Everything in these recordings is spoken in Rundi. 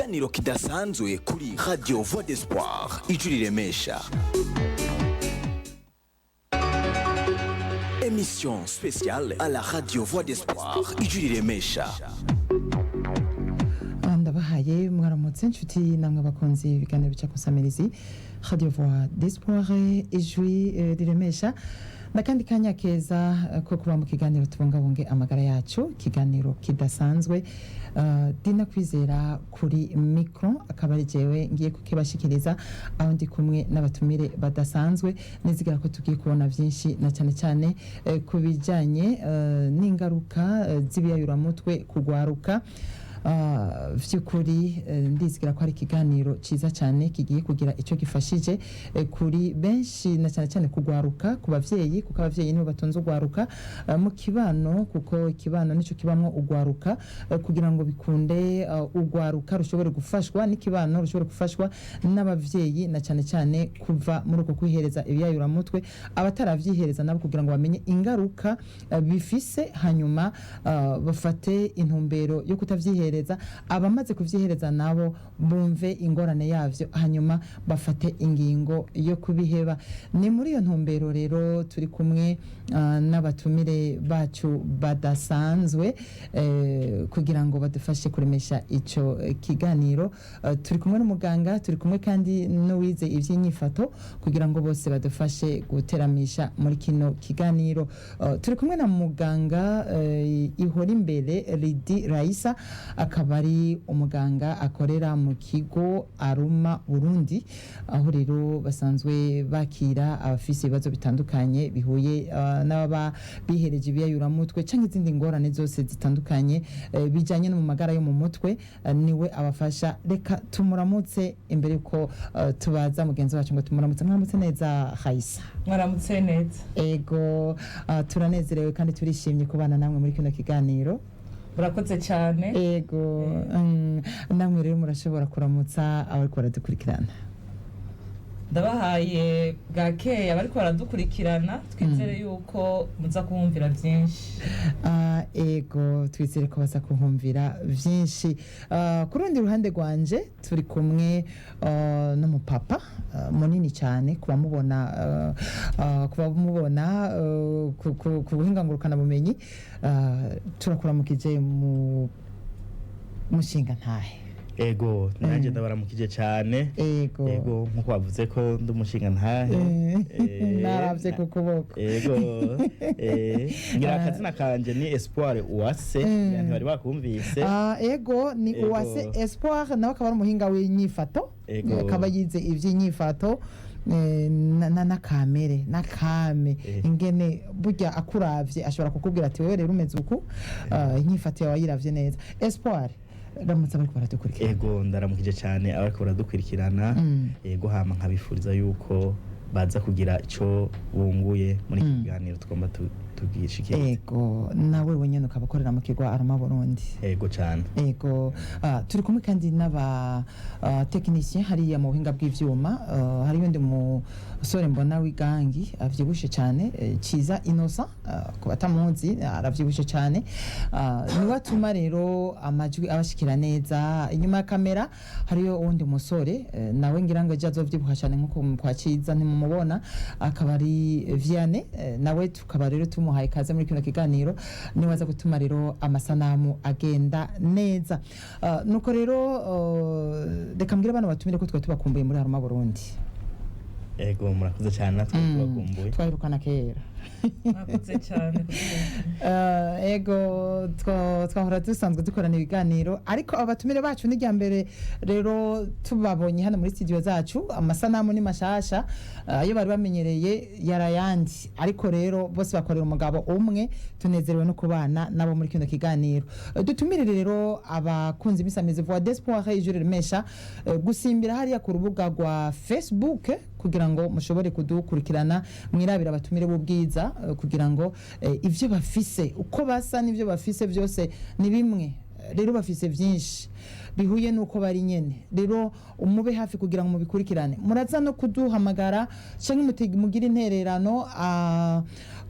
Ikiganiro kidasanzwe kuri Radio Voix d'Espoir, ijwi riremesha. Émission spéciale à la Radio Voix d'Espoir, ijwi riremesha. Ndabahaye mwaramutse inshuti namwe bakunzi ibiganiro bica kusamirizi Radio Voix d'Espoir, ijwi riremesha, nakandi kanya keza ko kuba mu kiganiro Tubungabunge Amagara Yacu, ikiganiro kidasanzwe. Dina Kwizera kuri micro, akaba ari jewe ngiye kukibashikiriza, aho ndi kumwe n'abatumire badasanzwe. Nizigera ko tugiye kubona byinshi, na cyane cyane ku bijyanye n'ingaruka z'ibiyayuramutwe kugwaruka. Vy'ukuri ndizigera ko ari ikiganiro ciza cyane kigiye kugira icyo gifashije kuri benshi, na cyane cyane kugwaruka, ku bavyeyi, kuko abavyeyi nibo batunze ugwaruka, mu kibano, kuko ikibano nico kibamwo ugwaruka, kugira ngo bikunde ugwaruka rushobore gufashwa n'ikibano, rushobore gufashwa n'abavyeyi, na cyane cyane kuva muri uko kwihereza ibiyayuramutwe, abataravyihereza nabo kugira ngo bamenye ingaruka bifise, hanyuma bafate intumbero yo kutavyihereza, abamaze kuvyihereza nabo bumve ingorane yavyo, hanyuma bafate ingingo yo kubiheba. Ni muri iyo ntumbero rero turi kumwe n'abatumire bacu badasanzwe kugira ngo badufashe kuremesha ico kiganiro. Turi kumwe n'umuganga, turi kumwe kandi n'uwize ivy'inyifato, kugira ngo bose badufashe guteramisha muri kino kiganiro. Turi kumwe na muganga ihora imbere Lidi Raisa, akaba ari umuganga akorera mu kigo Aruma Burundi, aho rero basanzwe bakira abafise ibibazo bitandukanye bihuye n'ababa bihereje ibiyayuramutwe canke izindi ngorane zose zitandukanye bijanye no mu magara yo mu mutwe, niwe abafasha. Reka tumuramutse imbere yuko tubaza mugenzi wacu ngo tumuramutse. Mwaramutse neza, Raisa? Mwaramutse neza. Ego, turanezerewe kandi turishimye kubana namwe muri kino kiganiro. Murakoze cyane. Ego, namwe rero murashobora kuramutsa abariko baradukurikirana. Ndabahaye bwakeye abariko baradukurikirana, twizere yuko muza kuhumvira byinshi. Ego, twizere ko baza kuhumvira vyinshi. Ku rundi ruhande rwanje turi kumwe n'umupapa munini cyane kubamubona ku buhinga ngurukanabumenyi. Turakuramukije mu mushinga ntahe. Ego, nanjye ndabaramukije cyane. Ego. Ego, nkuko bavuze ko ndi umushinga ntahe. Naravye ku kuboko. Ego, ngira akazina kanje ni Espoir Uwase, ngira ntibari bakumvise. Ego, ni Ego. Uwase Espoir, nawe akaba ari umuhinga w'inyifato. Ego. Akaba yize ivy'inyifato n'akamere n'akame, ingene burya akuravye ashobora kukubwira ati: "Wewe rero umeze uku." Inyifato yawe ayiravye neza. Espoir, ramutse abariko baradukurikirana. Ego, ndaramukije cyane abariko baradukurikirana. Ego, hama nkabifuriza yuko baza kugira ico bunguye muri iki kiganiro tugomba tugishikirize. Ego, nawe wenyene ukaba ukorera mu kigo Arama Burundi. Ego cyane. Ego, turi kumwe kandi n'aba technicien hariya mu buhinga bw'ivyuma. Hariyo undi musore mbona w'igangi avyibushe cyane, Ciza Innocent, ku batamuzi aravyibushe cyane, niwe atuma rero amajwi abashikira neza. Inyuma ya kamera hariyo uwundi musore, nawe ngira ngo ejo azovyibuha cyane nkuko kwa Ciza ntimumubona, akaba ari Vianney, nawe tukaba rero tumuhaye ikaze muri kino kiganiro, niwe aza gutuma rero amasanamu agenda neza. Nuko rero reka mbwire bano batumire ko twari tubakumbuye muri Haruma Burundi. Ego, murakoze cyane, natwe tubakumbuye. Twahirukana kera. Mwakoze cyane kudukurikirana. Ego, twahora dusanzwe dukorana ibiganiro, ariko abatumire bacu ni irya mbere rero tubabonye hano muri studio zacu. Amasanamu ni mashasha, ayo bari bamenyereye yarayandi, ariko rero bose bakorera umugabo umwe. Tunezerewe no kubana nabo muri kino kiganiro. Dutumire rero abakunzi b'isamizi Voix d'Espoir, ijwi riremesha, gusimbira hariya ku rubuga rwa Facebook kugira ngo mushobore kudukurikirana, mwirabira abatumire b'ubwiza, kugira ngo ivyo bafise, uko basa n'ivyo bafise byose ni bimwe. Rero bafise byinshi bihuye n'uko bari nyene, rero umube hafi kugira ngo mubikurikirane. Muraza no kuduhamagara canke mugire intererano.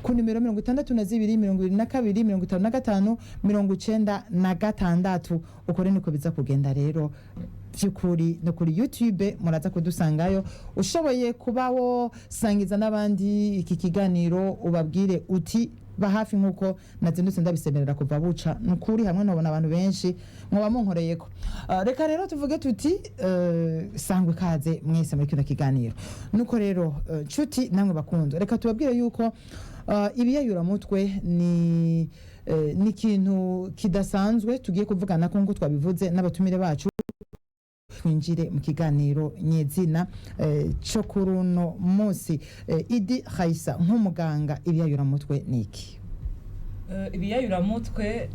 Ku nimero 62 22 55 96. Uko rero niko biza kugenda. Rero by'ukuri no kuri YouTube muraza kudusangayo. Ushoboye kuba wosangiza n'abandi iki kiganiro, ubabwire uti ba hafi, nk'uko nazindutse ndabisemerera kuva buca. Ni ukuri hamwe nobona abantu benshi mwoba munkoreyeko. Reka rero tuvuge tuti sangwe ikaze mwese muri kino kiganiro. Nuko rero nshuti namwe bakunzwe, reka tubabwire yuko ibiyayuramutwe ni ikintu kidasanzwe tugiye kuvugana ko, nk'uko twabivuze n'abatumire bacu. Twinjire mu kiganiro nyezina cyo kuri uno munsi. Idi Hayisa, nk'umuganga, ibiyayuramutwe ni iki? Ibiyayuramutwe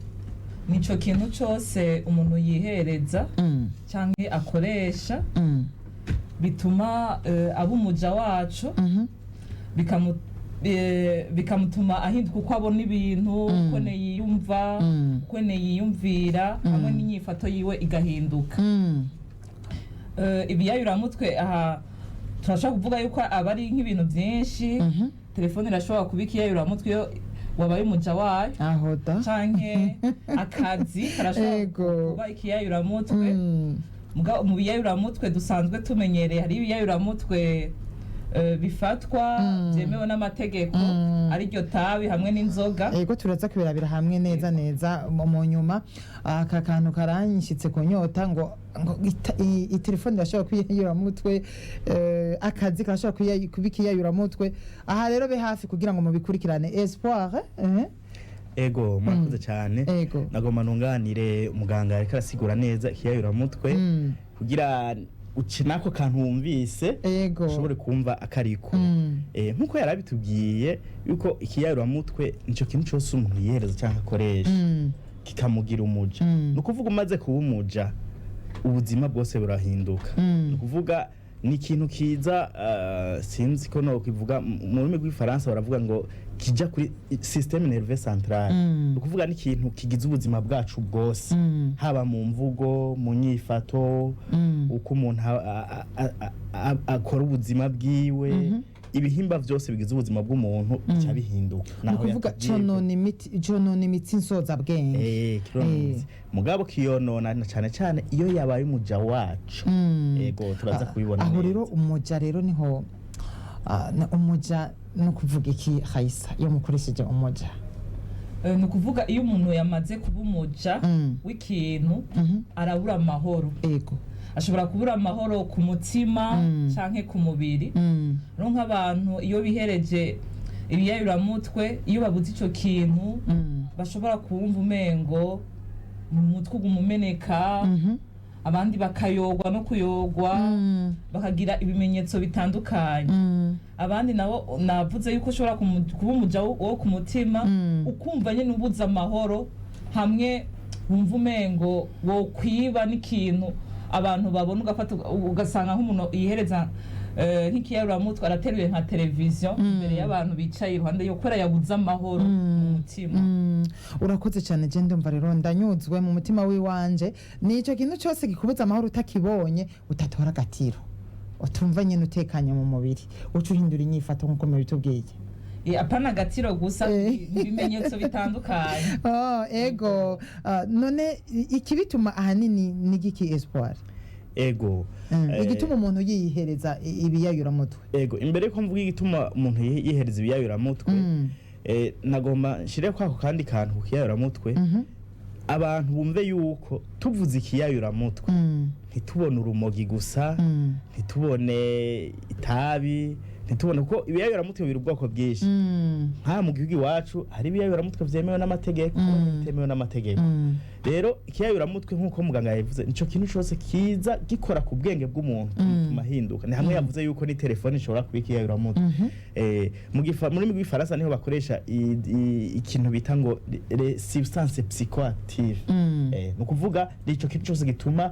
nico kintu cose umuntu yihereza canke akoresha bituma aba umuja wacu, bikamutuma ahinduka uko abona ibintu, uko ne yiyumva, uko ne yiyumvira, hamwe n'inyifato yiwe igahinduka. Ibiyayuramutwe aha turashobora kuvuga yuko aba ari nk'ibintu byinshi. Telefone irashobora kuba ikiyayuramutwe iyo wabaye umuja wayo, Aho da. canke akazi karashobora kuba ikiyayuramutwe. Mu biyayuramutwe dusanzwe tumenyereye, hari ibiyayuramutwe bifatwa byemewe n'amategeko, ariryo tabi hamwe n'inzoga. Ego, turaza kubirabira hamwe neza neza mu nyuma. Aka kantu karanyishyitse ku nyota, ngo itelefone irashobora kwiyayuramutwe, akazi karashobora kuba ikiyayuramutwe. Aha rero be hafi kugira ngo mubikurikirane. Espoir, eh? Ego, murakoze cyane. Ego. Nagomba nunganire umuganga, ariko arasigura neza ikiyayuramutwe kugira uce n'ako kantu wumvise ushobore kumva akariko. Nkuko yari abitubwiye yuko ikiyayuramutwe nico kintu cyose umuntu yihereza cyangwa akoresha kikamugira umuja. Ni ukuvuga umaze kuba umuja, ubuzima bwose burahinduka. Ni ukuvuga ni ikintu kiza, sinzi ko nokivuga mu rurimi rw'ifaransa, baravuga ngo kija kuri système nerveux central. Ni ukuvuga ni ikintu kigize ubuzima bwacu bwose, haba mu mvugo, mu nyifato, uko umuntu akora ubuzima bwiwe, ibihimba byose bigize ubuzima bw'umuntu bica bihinduka. Ni Naho ukuvuga yatubwiye ko- conona imitsi nsozabwenge. Kirona imitsi. Mugabo kiyonona na cyane cyane iyo yabaye umuja wacu. Ego, turaza kubibona Aho neza. rero umuja rero niho umuja no kuvuga iki, Hayisa, iyo mukoresheje umuja? Ni ukuvuga iyo umuntu yamaze kuba umuja w'ikintu, arabura amahoro. Ashobora kubura amahoro ku mutima canke ku mubiri. Rero nk'abantu iyo bihereje ibiyayuramutwe, iyo babuze ico kintu, bashobora kumva umengo mu mutwe uguma umeneka, abandi bakayogwa no kuyogwa, bakagira ibimenyetso bitandukanye. Abandi nabo navuze yuko ushobora kuba umuja wo ku mutima, ukumva nyene ubuze amahoro, hamwe wumva umengo wokwiba n'ikintu abantu babona, ugafata ugasanga nk'umuntu yihereza nk'ikiyayuramutwe arateruye nka televiziyo imbere y'abantu bicaye iruhande yo, kubera yabuze amahoro mu mutima. Urakoze cyane. Je ndumva rero ndanyuzwe mu mutima w'iwanje. Ni icyo kintu cyose gikubuza amahoro, utakibonye utatora agatiro, utumva nyine utekanye mu mubiri, uca uhindura inyifato nk'uko mubitubwiye. Apana agatiro gusa, ni ibimenyetso bitandukanye. Oh, ego. None ikibituma ahanini ni giki, Espoir? Ego. Igituma umuntu yihereza ibiyayuramutwe? Ego, imbere yuko mvuga igituma umuntu yihereza ibiyayuramutwe, nagomba nshire kwako kandi kantu ku kiyayuramutwe. Abantu bumve yuko tuvuze ikiyayuramutwe ntitubone urumogi gusa, ntitubone itabi, ntitubone, kuko ibiyayuramutwe biri ubwoko bwinshi. Nka mu gihugu iwacu hari ibiyayuramutwe vyemewe n'amategeko n'ibitemewe n'amategeko. Rero ikiyayuramutwe, nk'uko muganga yabivuze, nico kintu cose kiza gikora ku bwenge bw'umuntu kimutuma ahinduka. Ni hamwe yavuze yuko ni telefone ishobora kuba ikiyayuramutwe. Mu rurimi rw'ifaransa niho bakoresha ikintu bita ngo les substances psychoactives. Ni ukuvuga nico kintu cose gituma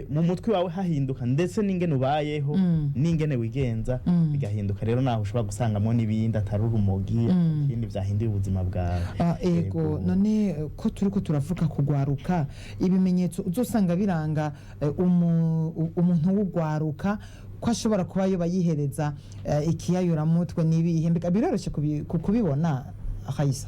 mu mutwe wawe hahinduka, ndetse n'ingene ubayeho n'ingene wigenza bigahinduka. Rero naho ushobora gusangamo n'ibindi atari urumogi, ibindi byahinduye ubuzima bwawe. Ah, ego. None ko turiko turavuga kugwaruka, ibimenyetso uzosanga biranga umuntu w'ugwaruka ko ashobora kuba yoba yihereza ikiyayuramutwe n'ibihe? Mbega biroroshe kubibona, Raisa?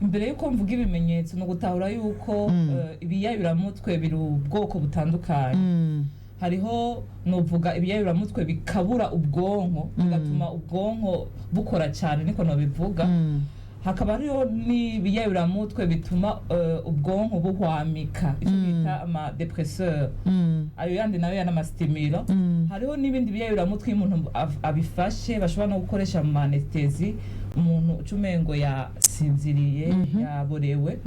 Imbere y'uko mvuga ibimenyetso, ni ugutahura yuko ibiyayuramutwe biri ubwoko butandukanye. Hariho nuvuga ibiyayuramutwe bikabura ubwonko, bigatuma ubwonko bukora cyane, niko nobivuga. Hakaba hariho n'ibiyayuramutwe bituma ubwonko buhwamika, icyo bita ama dépresseur. Ayo yandi nayo yana stimulant. Hariho n'ibindi biyayuramutwe iyo umuntu abifashe bashobora no gukoresha mu anesthésie, umuntu uca umengo yasinziriye, yaborewe.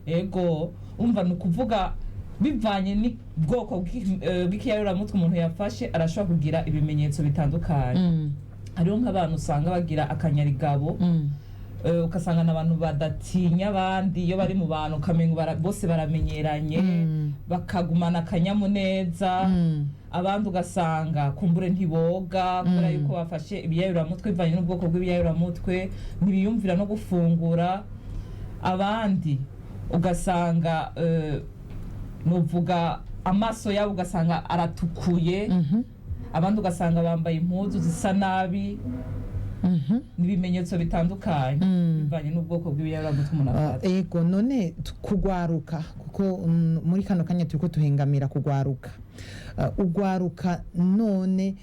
Ego, umva, ni ukuvuga bivanye n'ubwoko bw'ikiyayuramutwe umuntu yafashe, arashobora kugira ibimenyetso bitandukanye. Hariho nk'abantu usanga bagira akanyarigabo, ugasanga ni abantu badatinya abandi, iyo bari mu bantu ukamengo bose baramenyeranye, bakagumana akanyamuneza. Abandi ugasanga kumbure ntiboga kubera yuko bafashe ibiyayuramutwe. Bivanye n'ubwoko bw'ibiyayuramutwe, ntibiyumvira no gufungura. Abandi ugasanga nuvuga amaso yabo ugasanga aratukuye. Abandi ugasanga bambaye impuzu zisa nabi. Ni ibimenyetso bitandukanye bivanye n'ubwoko bw'ibiyayuramutwe umuntu afata. Ego, none kugwaruka, kuko muri kano kanya turiko tuhengamira kugwaruka. Ugwaruka none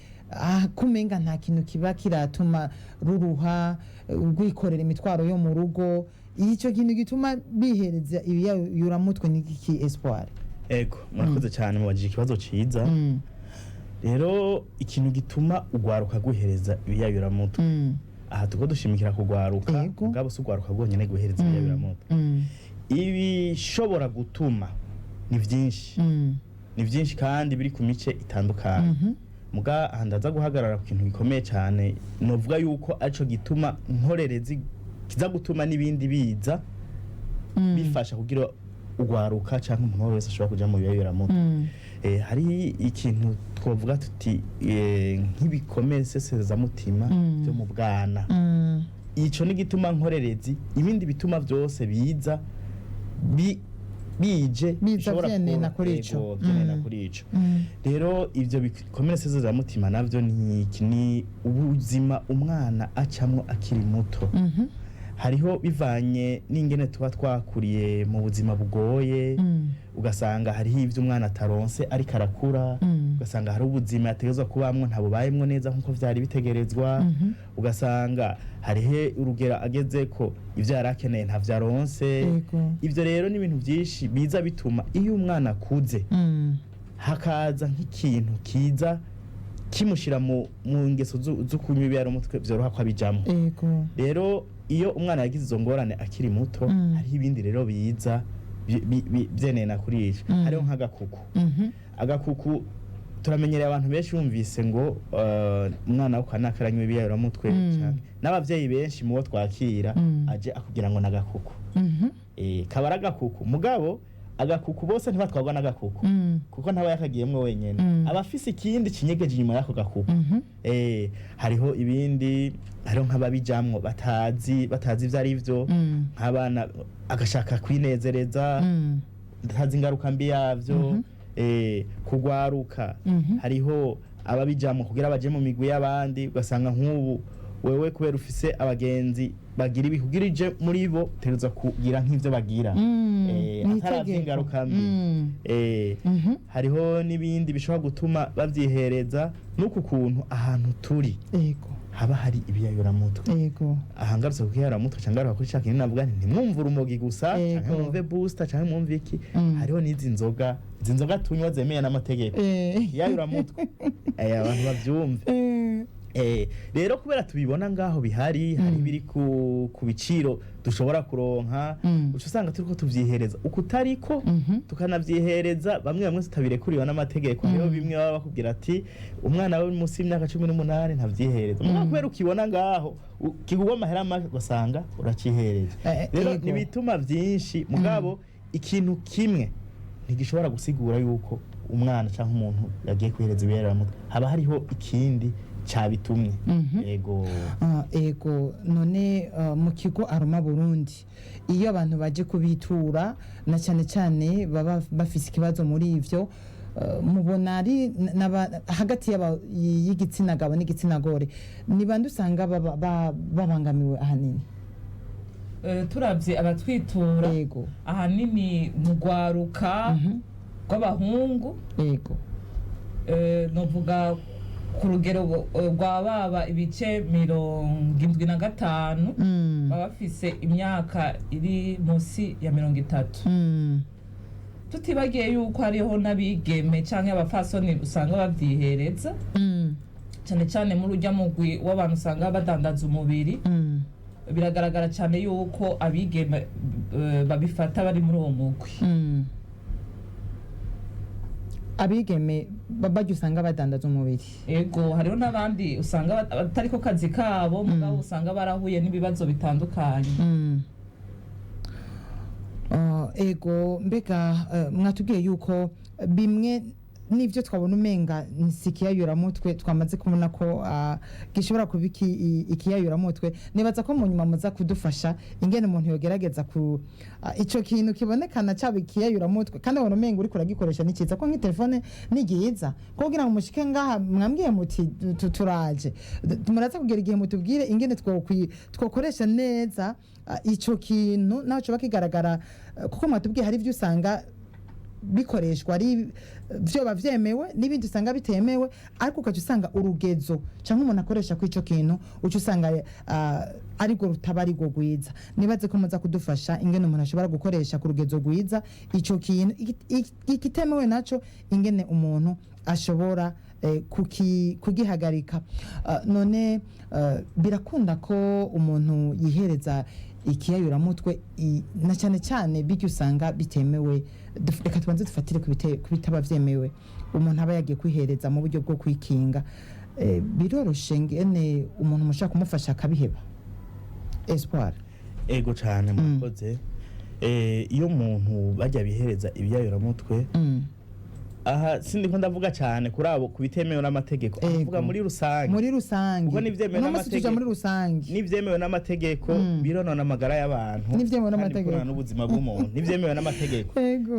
kumenga nta kintu kiba kiratuma ruruha, rwikorera imitwaro yo mu rugo, ico kintu gituma bihereza ibiyayuramutwe ni iki, Espoir? Ego, murakoze cyane, mubajije ikibazo ciza. Rero ikintu gituma ugwaruka guhereza ibiyayuramutwe, aha tuko dushimikira kugwaruka, mugabo si ugwaruka rwonyene guhereza ibiyayuramutwe. Ibishobora gutuma ni byinshi, ni byinshi kandi biri ku mice itandukanye. Muga aha ndaza guhagarara ku kintu gikomeye cyane, novuga yuko arico gituma nkorerezi kiza gutuma n'ibindi biza bifasha kugira ugwaruka cyangwa umuntu wese ashobora kuja mu biyayuramutwe. Hari ikintu twovuga tuti nk'ibikomere seserezamutima byo mu bwana. Ico ni gituma nkorerezi, ibindi bituma byose biza bije Biza bishobora vyenena kuri ico. Yego, vyenena kuri ico. Rero ivyo bikomere seserezamutima navyo ni iki? Ni ubuzima umwana acamwo akiri muto. Hariho bivanye n'ingene tuba twakuriye mu buzima bugoye, ugasanga hariho ivyo umwana ataronse ariko arakura, ugasanga hari ubuzima yategerezwa kubamwo ntabubayemwo neza nk'uko vyari bitegerezwa, ugasanga hariho urugero ageze ko ivyo yari akeneye ntavyo aronse. Ivyo rero ni ibintu vyinshi biza bituma iyo umwana akuze, hakaza nk'ikintu kiza kimushira mu ngeso zo kunywa ibiyayuramutwe, vyoroha ko abijamwo. Rero iyo umwana yagize izo ngorane akiri muto, hariho ibindi rero biza vyenena kuri ico. Hariho nk'agakuku. Agakuku turamenyereye, abantu benshi bumvise ngo umwana wo kwa naka aranywa ibiyayuramutwe, canke n'abavyeyi benshi mu bo twakira, aje akubwira ngo n'agakuku. Kaba ari agakuku, mugabo agakuku bose ntibatwarwa n'agakuku, kuko ntaba yakagiyemwo wenyene, aba afise ikindi kinyegeje inyuma y'ako gakuku. Hariho ibindi, hariho nk'ababijamwo batazi ivyo ari vyo, nk'abana agashaka kwinezereza, ntazi ingaruka mbi yavyo. Kugwaruka, hariho ababijamwo kugira baje mu migwi y'abandi, ugasanga nk'ubu wewe kubera ufise abagenzi bagira ibi, kugira uje muri bo utegerezwa kugira nk'ivyo bagira, Ni ataravye itegeko. ingaruka mbi. Hariho n'ibindi bishobora gutuma bavyihereza, n'uku kuntu ahantu turi haba hari ibiyayuramutwe. Aha ngarutse ku kiyayuramutwe canke ngaruka kuri ca kintu navuga nti ntimwumve urumogi gusa, canke mwumve booster, canke mwumve iki. Hariho n'izi nzoga, izi nzoga tunywa zemewe n'amategeko, ikiyayuramutwe. Abantu bavyumve. Rero kubera tubibona ngaho bihari, hari biri ku biciro dushobora kuronka, uca usanga turiko tuvyihereza uko utariko, tukanavyihereza bamwe bamwe tutabirekuriwe n'amategeko. Hariho bimwe baba bakubwira ati umwana we munsi y'imyaka 18 ntavyihereza. Mugabo kubera ukibona ngaho kigurwa amahera make, ugasanga uracihereje. Rero nibituma vyinshi, mugabo ikintu kimwe ntigishobora gusigura yuko Umwana cyangwa umuntu yagiye kwihereza ibiyayuramutwe, haba hariho ikindi cyabitumye. Yego. Ah, ego. None mu kigo Aroma Burundi, iyo abantu baje kubitura, na cyane cyane baba bafise ikibazo muri ivyo, mubona ari hagati y'igitsina gabo n'igitsina gore, ni bande usanga babangamiwe ahanini? Turavye abatwitura, ahanini mu rwaruka rw'abahungu. Novuga ku rugero rwa baba ibice 75 baba bafise imyaka iri munsi ya 30, tutibagiye yuko hariho n'abigeme canke abapfasoni usanga bavyihereza, cane cane muri urya mugwi w'abantu usanga badandaza umubiri. Biragaragara cane yuko abigeme babifata bari muri uwo mugwi. Abigeme barya usanga badandaza umubiri? Ego, hariho n'abandi usanga batariko kazi kabo, mugabo usanga barahuye n'ibibazo bitandukanye. Ego, mbega mwatubwiye yuko bimwe n'ibyo twabona umenga si ikiyayuramutwe, twamaze kubona ko gishobora kuba ikiyayuramutwe. Nibaza ko mu nyuma muza kudufasha ingene umuntu yogerageza ku ico kintu kibonekana caba ikiyayuramutwe, kandi wabona umenga uriko uragikoresha ni cyiza, ko nk'itelefone ni ryiza ko kugira ngo mushike ngaha mwambwiye muti turaje. Muraza kugera igihe mutubwire ingene twokoresha neza ico kintu naho coba kigaragara, kuko mwatubwiye hari ibyo usanga bikoreshwa ari vyoba vyemewe n'ibindi usanga bitemewe, ariko ukaca usanga urugezo canke umuntu akoresha kuri ico kintu uca usanga arirwo rutaba arirwo rwiza. Nibaze ko muza kudufasha ingene umuntu ashobora gukoresha ku rugezo rwiza ico kintu, ikitemewe naco ingene umuntu ashobora kugihagarika. None birakunda ko umuntu yihereza ikiyayuramutwe, na cyane cyane bijya usanga bitemewe? Reka tubanze dufatire ku bitaba vyemewe umuntu aba yagiye kwihereza mu buryo bwo kwikinga. Biroroshe ngene umuntu mushaka kumufasha akabiheba, Espoir? Ego cyane, murakoze. Iyo umuntu bajya bihereza ibiyayuramutwe, aha sindiko ndavuga cyane kuri abo ku bitemewe n'amategeko, avuga muri rusange. Muri rusange. Kuko n'ivyemewe Uno munsi tuja n'amategeko- muri rusange. N'ivyemewe n'amategeko bironona amagara y'abantu N'ivyemewe kandi n'amategeko. bikonona n'ubuzima bw'umuntu n'ivyemewe n'amategeko.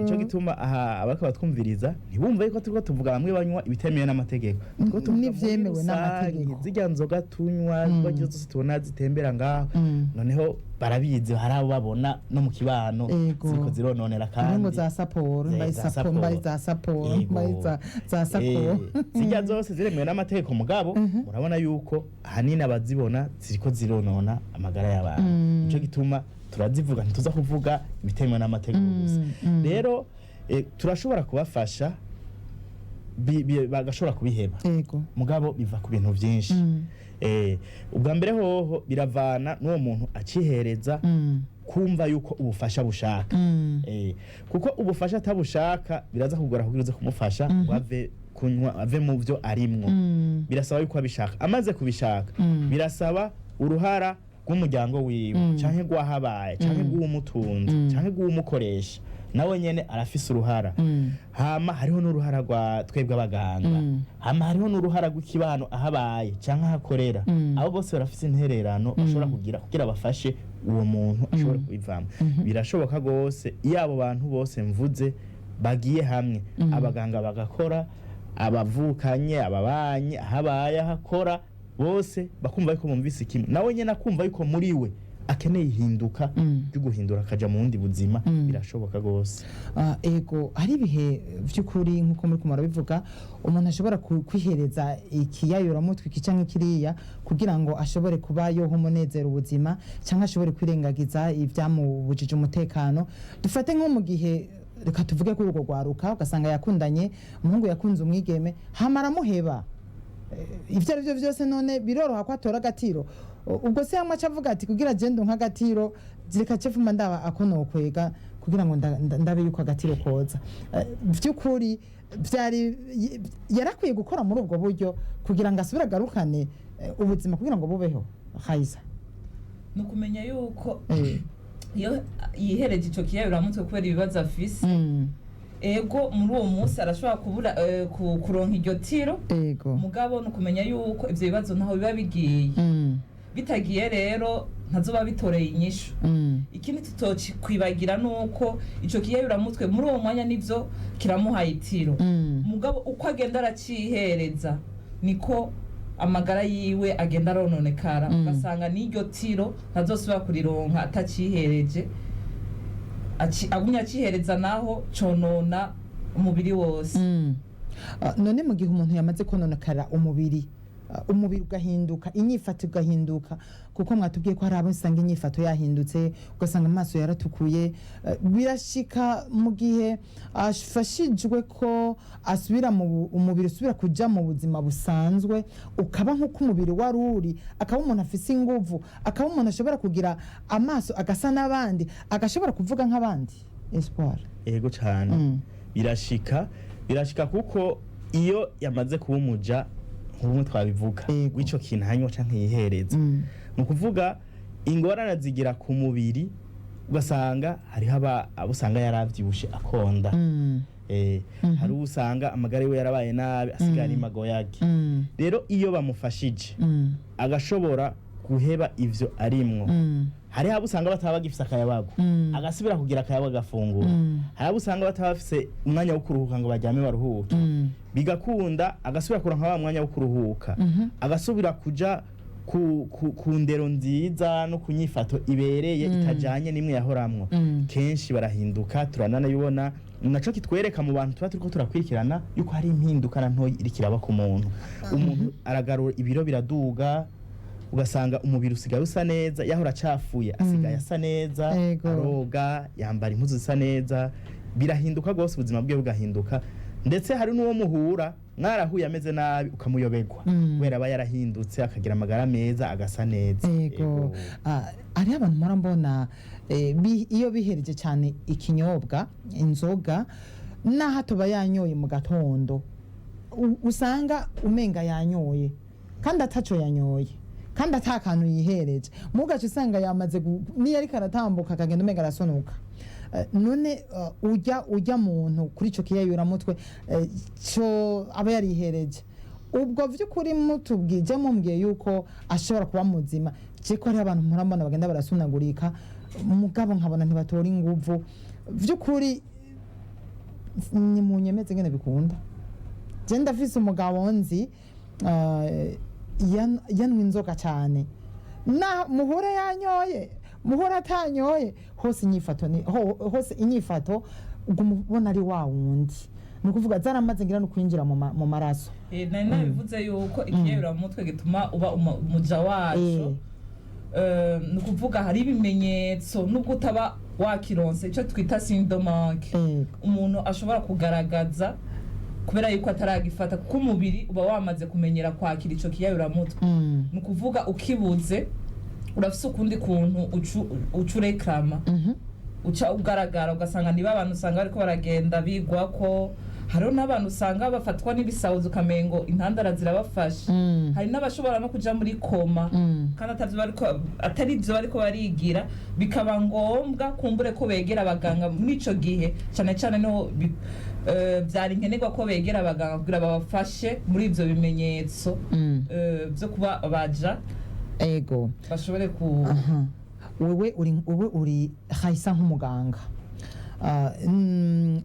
Nico gituma aha abariko batwumviriza ntibumve yuko turiko tuvuga bamwe banywa ibitemewe n'amategeko. Turiko tuvuga muri N'ivyemewe rusange, n'amategeko. zirya nzoga tunywa, zirya zose tubona zitembera ngaho, noneho barabizi, hari abo babona no mu kibano ziriko zirononera kandi ngo kandi za saporo, mbaye za sapo, mbaye Saporo. za saporo, mbaye za sako. Zirya zose ziremewe n'amategeko, mugabo murabona yuko ahanini abazibona ziriko zironona amagara y'abantu. Nico gituma turazivuga, ntituza kuvuga ibitemewe n'amategeko gusa. Rero turashobora kubafasha bagashobora kubiheba, mugabo biva ku bintu byinshi. Ubwa mbere hoho biravana n'uwo muntu acihereza kumva yuko ubufasha bushaka. Kuko ubufasha atabushaka biraza kugora kugira uze kumufasha ngo ave kunywa, ave mu byo arimwo. Birasaba yuko abishaka. Amaze kubishaka, birasaba uruhara rw'umuryango wiwe, canke rw'ahabaye, canke rw'uwumutunze, canke rw'uwumukoresha, nawe nyene arafise uruhara. Hama hariho n'uruhara rwa twebwe abaganga, hama hariho n'uruhara rw'ikibano ahabaye canke ahakorera. Abo bose barafise intererano bashobora kugira kugira bafashe uwo muntu ashobore kubivamo. Birashoboka rwose iyo abo bantu bose mvuze bagiye hamwe, abaganga bagakora, abavukanye, ababanye, ahabaye, ahakora, bose bakumva yuko bumvise kimwe, nawe nyene akumva yuko muri we akeneye ihinduka ryo guhindura akaja mu bundi buzima, birashoboka rwose. Ah, ego, hari ibihe by'ukuri nk'uko muri kumara bivuga umuntu ashobora kwihereza ikiyayuramutwe iki canke kiriya kugira ngo ashobore kuba yoha umunezero ubuzima, cyangwa ashobore kwirengagiza ibyamubujije umutekano. Dufate nko mu gihe, reka tuvuge kuri urwo rwaruka, ugasanga yakundanye umuhungu, yakunze umwigeme, hama aramuheba. Ibyo ari byo byose, none biroroha ko atora agatiro? Ubwo se hamwe aca avuga ati kugira agende nk'agatiro, reka cefuma ndaba ako nokwega kugira ngo ndabe yuko agatiro koza. By'ukuri byari yarakwiye gukora muri ubwo buryo kugira ngo asubire agarukane ubuzima kugira ngo bubeho hayiza? Ni ukumenya yuko Eh, iyo yihereje ico kiyayuramutwe kubera ibibazo afise, Ego, muri uwo munsi arashobora kubura kuronka iryo tiro. Mugabo ni ukumenya yuko ivyo bibazo ntaho biba bigiye. Bitagiye rero, ntazoba bitoreye inyishu. Ikindi tutokwibagira ni uko ico kiyayuramutwe muri uwo mwanya nivyo kiramuhaye itiro, mugabo uko agenda aracihereza niko amagara yiwe agenda arononekara, ugasanga n'iryo tiro ntazosubira kurironka atacihereje. Agumye acihereza naho conona umubiri wose. None mu gihe umuntu yamaze kononekara umubiri, umubiri ugahinduka, inyifato igahinduka, kuko mwatubwiye ko hari abo usanga inyifato yahindutse, ugasanga amaso yaratukuye, birashika mu gihe afashijwe ko asubira mu umubiri usubira kuja mu buzima busanzwe, ukaba nk'uko umubiri wari uri, akaba umuntu afise inguvu, akaba umuntu ashobora kugira amaso agasa n'abandi, agashobora kuvuga nk'abandi, Espoir? Ego cyane. Birashika, birashika, kuko iyo yamaze kuba umuja, nk'umwe twabivuga, w'ico kintu hanywa canke yihereza, ni ukuvuga ingorane zigira ku mubiri, ugasanga hariho abo usanga yaravyibushe akonda. Hari uwo usanga amagara yiwe yarabaye nabi, asigaye ari magoyage. Rero iyo bamufashije agashobora guheba ivyo arimwo, hariho abo usanga bataba bagifise akayabagu, agasubira kugira akayabagu, agafungura. Hari abo usanga bataba bafise umwanya wo kuruhuka ngo baryame baruhuke, bigakunda agasubira kuronka wa mwanya wo kuruhuka, agasubira kuja ku ndero nziza no ku nyifato ibereye itajanye n'imwe yahoramwo. Kenshi barahinduka, turananabibona, naco kitwereka mu bantu tuba turiko turakurikirana yuko hari impinduka na ntoyi iriko iraba ku muntu. Umuntu aragarura ibiro, biraduga, ugasanga umubiri usigaye usa neza, yahora acafuye asigaye asa neza, aroga, yambara impuzu zisa neza, birahinduka rwose, ubuzima bwe bugahinduka. Ndetse hari n'uwo muhura mwarahuye ameze nabi ukamuyoberwa, kubera aba yarahindutse akagira amagara meza, agasa neza. Ego. Hariho abantu mpora mbona, iyo bihereje cyane ikinyobwa, inzoga, n'aho atoba yanyoye mu gatondo, usanga umenga yanyoye kandi ataco yanyoye, kandi ata kantu yihereje, mugace usanga yamaze niyo ariko aratambuka akagenda umenga arasonuka. None ujya muntu kuri ico kiyayuramutwe, co aba yarihereje, ubwo by'ukuri mutubwije, mumbwiye yuko ashobora kuba muzima, je ko hariho abantu mpora mbona bagenda barasunagurika, mugabo nkabona ntibatora inguvu, by'ukuri ni munyemeze ngene bikunda. Je ndafise umugabo nzi, yanwa inzoga cyane, na muhura yanyoye, muhura atanyoye, hose inyifato ni hose inyifato uguma ubona ari wa wundi, ni ukuvuga zaramaze ngira no kwinjira mu maraso. Nari nabivuze yuko ikiyayuramutwe gituma uba umuja waco. Ni ukuvuga hari ibimenyetso nubwo utaba wakironse, icyo twita sindomanke, umuntu ashobora kugaragaza kubera yuko ataragifata, kuko umubiri uba wamaze kumenyera kwakira ico kiyayuramutwe. Ni ukuvuga ukibuze urafise ukundi kuntu ucu urekrama, uca ugaragara, ugasanga niba abantu usanga bariko baragenda bigwa ko hariho n'abantu usanga bafatwa n'ibisahuzi, ukamengo intandara zirabafasha. Hari n'abashobora no kuja muri koma kandi atavyo bariko, atari ivyo bariko barigira, bikaba ngombwa kumbure ko begera abaganga muri ico gihe. Cane cane niho vyari nkenerwa ko begera abaganga kugira babafashe muri ivyo bimenyetso vyo kuba baja bashobore ku Aha. Wewe uri Raisa nk'umuganga.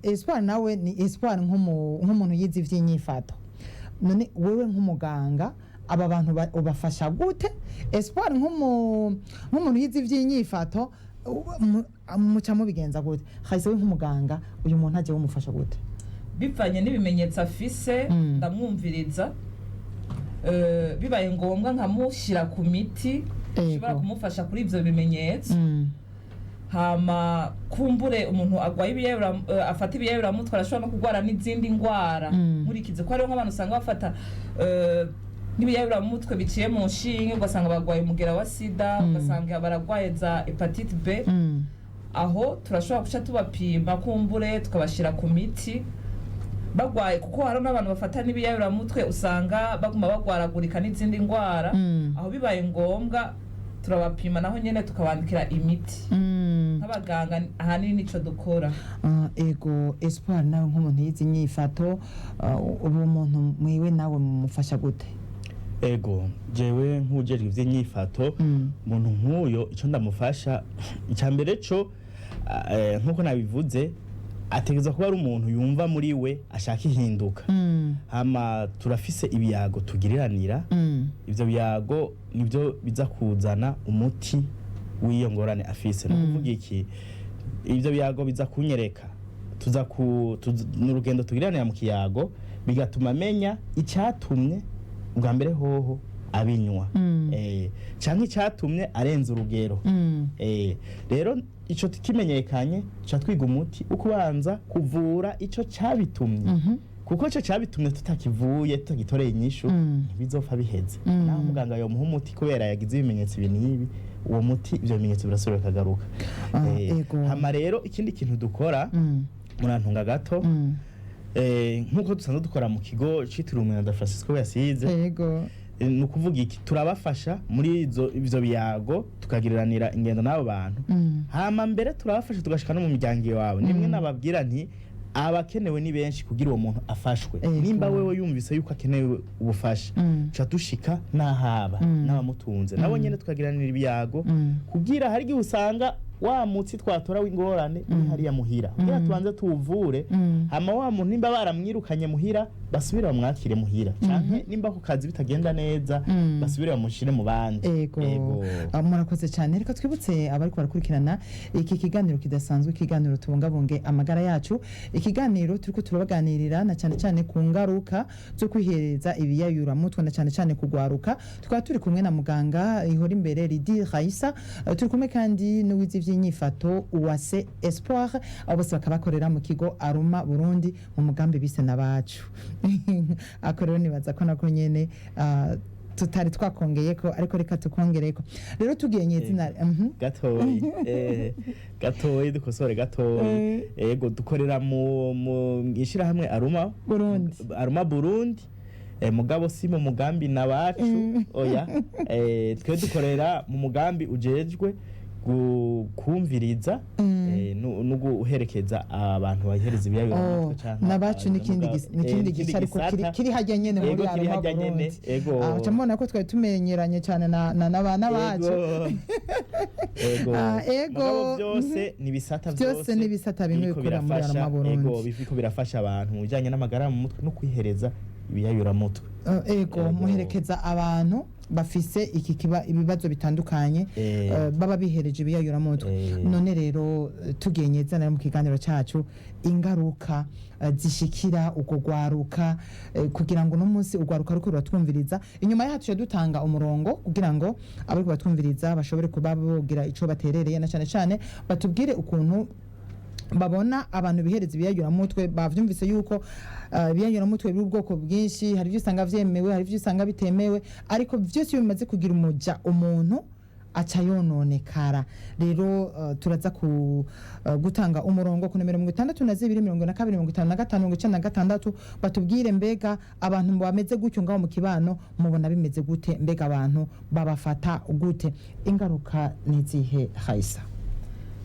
Espoir nawe ni Espoir nk'umuntu yize ivy'inyifato. None wewe nk'umuganga, aba bantu ubafasha gute? Espoir nk'umuntu yize ivy'inyifato, muca mubigenza gute? Raisa, we nk'umuganga, uyu muntu aje wumufasha gute? Bivanye n'ibimenyetso afise, ndamwumviriza, bibaye ngombwa nkamushyira ku miti ishobora kumufasha kuri ivyo bimenyetso. Hama kumbure umuntu agwaye afata ibiyayuramutwe arashobora no kurwara n'izindi ndwara. Nkurikize ko hariho nk'abantu usanga bafata n'ibiyayuramutwe biciye mu nshinge, ugasanga barwaye umugera wa sida, ugasanga baragwaye za hepatite B. Aho turashobora guca tubapima, kumbure tukabashyira ku miti bagwaye, kuko hari n'abantu bafata n'ibiyayuramutwe usanga baguma bagwaragurika n'izindi ndwara. Aho bibaye ngombwa turabapima, naho nyene tukabandikira imiti. Nk'abaganga ahanini nico dukora. Ego, Espoir, nawe nk'umuntu yize inyifato, ubu umuntu mwiwe nawe mumufasha gute? Ego, jewe nk'ujejwe ivy'inyifato, umuntu nk'uyo ico ndamufasha, icya mbere co nk'uko nabivuze, ategerezwa kuba ari umuntu yumva muri we ashaka ihinduka. Hama turafise ibiyago tugiriranira. Ivyo biyago nivyo biza kuzana umuti w'iyo ngorane afise. Ni ukuvuga iki? Ivyo biyago biza kunyereka, tuza ku ni urugendo tugiriranira mu kiyago, bigatuma amenya icyatumye ubwa mbere hoho abinywa, canke icyatumye arenza urugero. Rero ico kimenyekanye, tuca twiga umuti wo kubanza kuvura ico cabitumye, kuko ico cabitumye tutakivuye, tutagitoreye inyishu, ntibizopfa biheze. Naho muganga yomuha umuti kubera yagize ibimenyetso ibi n'ibi, uwo muti ivyo bimenyetso birasubira bikagaruka. Hama rero ikindi kintu dukora, murantunga gato, nk'uko dusanzwe dukora mu kigo citiriwe Umweranda Francisco yasize, ni ukuvuga iki? Turabafasha muri ivyo biyago, tukagiriranira ingendo n'abo bantu. Hama mbere turabafasha tugashika no mu miryango iwawe. Nimwe nababwira nti abakenewe ni benshi kugira uwo muntu afashwe. Nimba wewe yumvise yuko akenewe ubufasha, tuca dushika n'ahaba n'abamutunze, nabo nyene tukagiranira ibiyago, kugira hari igihe usanga wa mutsi twatora w'ingorane uri hariya muhira, kugira tubanze tuwuvure. Hama wa muntu nimba baramwirukanye muhira, basubire bamwakire muhira, canke nimba ku kazi bitagenda neza, basubire bamushire mu bandi. Ego. Murakoze cyane. Reka twibutse abariko barakurikirana iki kiganiro kidasanzwe, ikiganiro Tubungabunge Amagara Yacu, ikiganiro turiko turabaganirira na cyane cyane ku ngaruka zo kwihereza ibiyayuramutwe, na cyane cyane kugwaruka. Tukaba turi kumwe na muganga ihora imbere Lidi Raisa. Turi kumwe kandi n'uwize ivy'inyifato Uwase Espoir. Abo bose bakaba bakorera mu kigo Aruma Burundi mu mugambi bise Nabacu. Ako rero nibaza ko nako nyene tutari twakongeyeko, ariko reka tukongereko rero tugiye nyezina. Gatoyi, gatoyi, dukosore gatoyi. Ego, dukorera mu ishirahamwe Aruma Burundi. Aruma Burundi, mugabo si mu mugambi Nabacu, oya. Twe dukorera mu mugambi ujejwe kumviriza no guherekeza abantu bahereza Oh, ibiyayuramutwe canke Nabacu n'ikindi gice, ariko kiri hajya nyene muri Ego, kiri Aruma hajya nyene. Burundi. Ego. Uca mubona ko twari tumenyeranye cyane na n'abacu. Ego. Ego. Mugabo byose ni ibisata. Byose ni ibisata bimwe biriko bikorera muri Aruma Burundi. Ego, biriko birafasha abantu mu bijanye n'amagara mu mutwe no kwihereza ibiyayuramutwe. Ego. Ego. Muherekeza abantu bafise iki kiba ibibazo bitandukanye, baba bihereje ibiyayuramutwe. None rero tugiye nyezana rero mu kiganiro cacu, ingaruka zishikira uko gwaruka, kugira ngo uno munsi ugwaruka ruko ruratwumviriza, inyuma yaho tuce dutanga umurongo kugira ngo abariko batwumviriza bashobore kuba bogira ico baterereye, na cane cane batubwire ukuntu babona abantu bihereza ibiyayuramutwe. Bavyumvise yuko ibiyayuramutwe biri ubwoko bwinshi: hari ibyo usanga vyemewe, hari ibyo usanga bitemewe, ariko vyose iyo bimaze kugira umuja umuntu aca yononekara. Rero turaza ku gutanga umurongo ku nomero 62 42 55 96, batubwire mbega abantu bameze gutyo ngaho mu kibano mubona bimeze gute, mbega abantu babafata gute, ingaruka nizihe Haisa?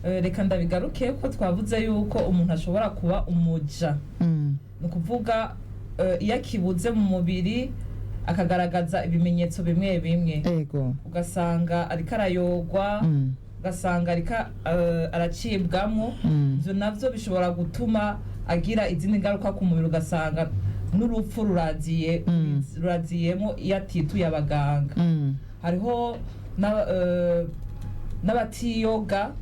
Reka ndabigaruke ko twavuze yuko umuntu ashobora kuba umuja. Ni ukuvuga iyo akibuze mu mubiri akagaragaza ibimenyetso bimwe bimwe, ugasanga ariko arayogwa, ugasanga ariko aracibwamwo. Ivyo navyo bishobora gutuma agira izindi ngaruka ku mubiri, ugasanga n'urupfu ruraziye, ruraziyemo iyo atituye abaganga. Hariho n'abatiyoga,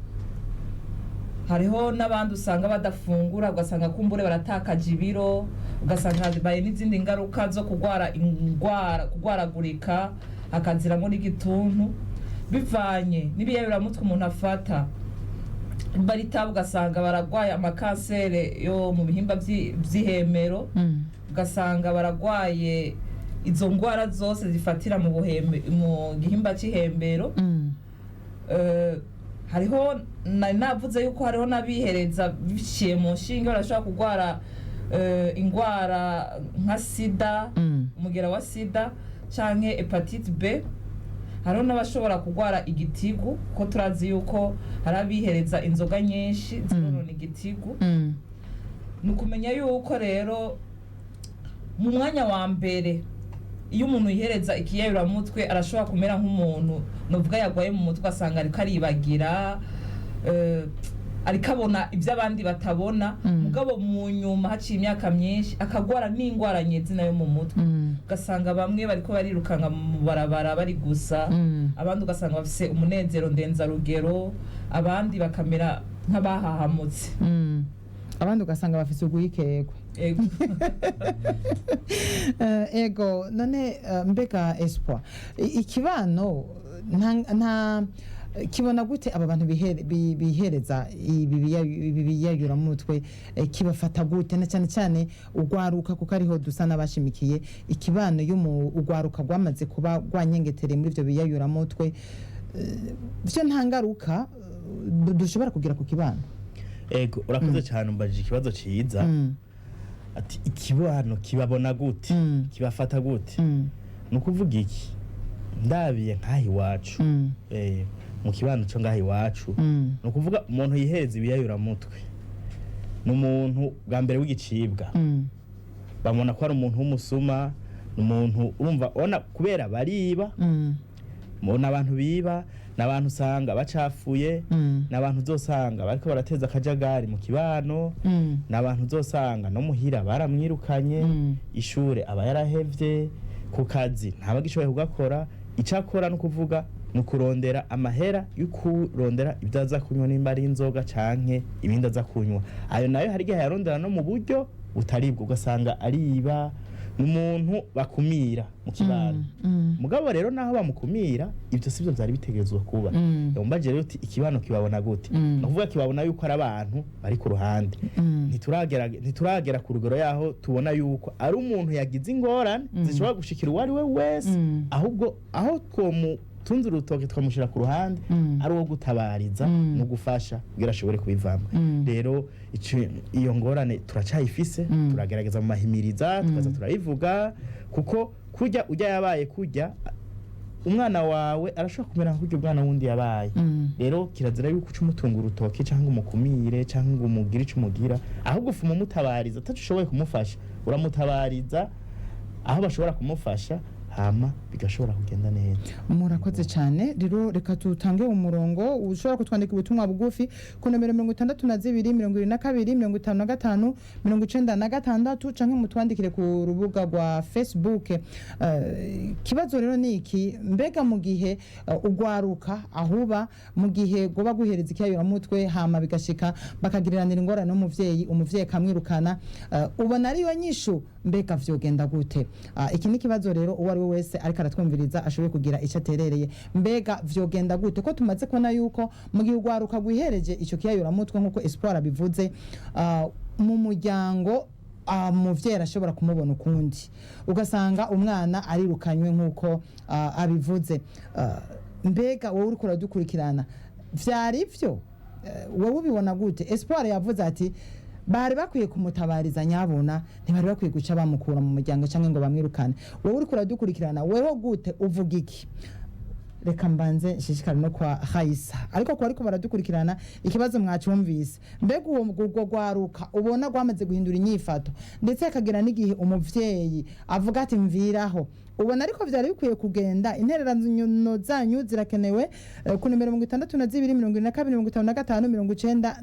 hariho n'abandi usanga badafungura, ugasanga kumbure baratakaje ibiro, ugasanga habaye n'izindi ngaruka zo kurwara indwara, kurwaragurika, hakaziramo n'igituntu bivanye n'ibiyayuramutwe umuntu afata barita, ugasanga baragwaye amakansere yo mu bihimba vy'ihemero, ugasanga baragwaye izo ngwara zose zifatira mu buhembe, mu gihimba c'ihembero. Hariho nari navuze yuko hariho n'abihereza biciye mu nshinge, barashobora kurwara ingwara nka sida, umugera wa sida canke hepatite B. Hariho n'abashobora kurwara igitigu, ko turazi yuko hari abihereza inzoga nyinshi zironona igitigu. Ni ukumenya yuko rero mu mwanya wa mbere, iyo umuntu yihereza ikiyayuramutwe, arashobora kumera nk'umuntu nuvuga yagwaye mu mutwe, asanga ariko aribagira, ariko abona ibyo abandi batabona. Mugabo mu nyuma, haciye imyaka myinshi, akagwara n'ingwara nyezina yo mu mutwe. Ugasanga bamwe bariko barirukanga mu barabara bari gusa, abandi ugasanga bafise umunezero ndenzarugero, abandi bakamera nk'abahahamutse. Abandi ugasanga bafise ugwikekwe. Ego. Ego, none mbega Espoir, ikibano nta kibona gute aba bantu bihereza ibi biyayuramutwe? Kibafata gute, na cyane cyane ugwaruka, kuko ariho dusa n'abashimikiye? Ikibano yo mu ugwaruka rwamaze kuba rwanyengetereye muri ibyo biyayuramutwe, byo nta ngaruka dushobora kugira ku kibano? Ego, urakoze cyane, umbajije ikibazo ciza. Ati ikibano kibabona gute? Kibafata gute? Ni ukuvuga iki, ndabiye nk'aha iwacu, mu kibano cyo ngaha iwacu, ni ukuvuga umuntu yihereza ibiyayuramutwe ni umuntu bwa mbere w'igicibwa. Bamubona ko ari umuntu w'umusuma, ni umuntu urumva ubona kubera bariba. Mubona abantu biba, ni abantu usanga bacafuye, ni abantu uzosanga bariko barateza akajagari mu kibano, ni abantu uzosanga no muhira baramwirukanye, ishure aba yarahevye, ku kazi ntaba agishoboye kugakora. Icyo akora ni ukuvuga ni ukurondera amahera yo kurondera ibyo aza kunywa, nimba ari inzoga canke ibindi aza kunywa. Ayo nayo hari igihe ayarondera no mu buryo butaribwa, ugasanga ariba. Ni umuntu bakumira mu kibano. Mugabo rero naho bamukumira, ibyo sibyo byari bitegerezwa kuba. Yumbaje rero uti ikibano kibabona gute? Ni ukuvuga kibabona yuko ari abantu bari ku ruhande. Ntituragera ku rugero yaho tubona yuko ari umuntu yagize ingorane zishobora gushikira uwo ari we wese. Ahubwo aho twomutunze urutoki twamushyira ku ruhande, ari uwo gutabariza no gufasha kugira ashobore kubivamo. Rero iyo ngorane turacayifise. Turagerageza mu mahimiriza, tukaza turabivuga, kuko kurya ujya yabaye, kurya umwana wawe arashobora kumera nk'urya umwana wundi yabaye. Rero kirazira yuko uca umutunga urutoki cyangwa umukumire cyangwa ngo umugire icyo umugira, ahubwo ufuma umutabariza ataco ushoboye kumufasha, uramutabariza aho bashobora kumufasha, hama bigashobora kugenda neza. Murakoze cyane. Rero reka tutange umurongo. Ushobora kutwandika ubutumwa bugufi ku nomero 62 22 55 96, canke mutwandikire ku rubuga rwa Facebook. Ikibazo rero ni iki: mbega mu gihe ugwaruka ahuba mu gihe goba guhereza ikiyayuramutwe, hama bigashika bakagiriranira ingorane n'umuvyeyi, umuvyeyi akamwirukana, ubona ariyo nyishu? Mbega vyogenda gute? Iki ni ikibazo rero uwo ari we wese ariko aratwumviriza ashoboye kugira icyo aterereye. Mbega vyogenda gute, ko tumaze kubona yuko mu gihe ugwaruka rwihereje ico kiyayuramutwe, nk'uko Espoir abivuze, mu muryango umuvyeyi arashobora kumubona ukundi, ugasanga umwana arirukanywe nk'uko abivuze. Mbega wowe uriko uradukurikirana, vyari vyo? Wowe ubibona gute? Espoir yavuze ati bari bakwiye kumutabariza nyabona, ntibari bakwiye guca bamukura mu muryango cyangwa ngo bamwirukane. Wowe uriko uradukurikirana, weho gute, uvuga iki? Reka mbanze nshishikare no kwa Hayisa, ariko kuba ariko baradukurikirana, ikibazo mwacumvise. Mbega uwo urwo rwaruka ubona rwamaze guhindura inyifato, ndetse akagera n'igihe umuvyeyi avuga ati mviraho, ubona ariko vyari bikwiye kugenda? Intererano zanyu zirakenewe ku nomero 62 22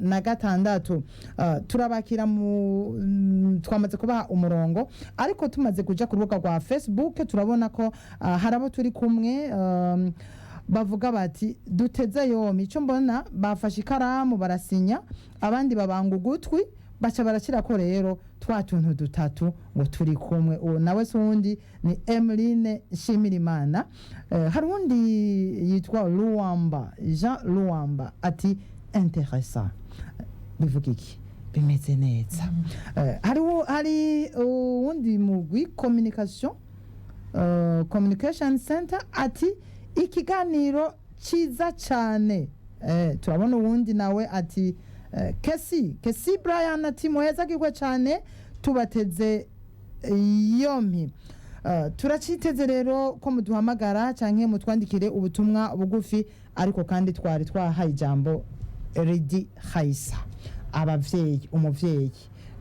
55 96. Turabakira mu twamaze kubaha umurongo, ariko tumaze kuja ku rubuga rwa Facebook turabona ko hari abo turi kumwe bavuga bati duteze yompi. Icyo mbona, bafashe ikaramu barasinya, abandi babanga ugutwi, baca barashyira ko rero twa tuntu dutatu ngo turi kumwe. Uwo nawe si uwundi, ni Emeline Nshimirimana. Hari uwundi yitwa Luwamba Jean Luwamba ati intéressant. Bivuga iki? Bimeze neza. Hari uwundi mugwi communication, communication center, ati ikiganiro cyiza cyane. Turabona uwundi nawe ati kesi Brian ati muhezagirwe cyane, tubateze yompi. Turaciteze rero ko muduhamagara canke mutwandikire ubutumwa bugufi, ariko kandi twari twahaye ijambo Redi Haisa, abavyeyi, umuvyeyi,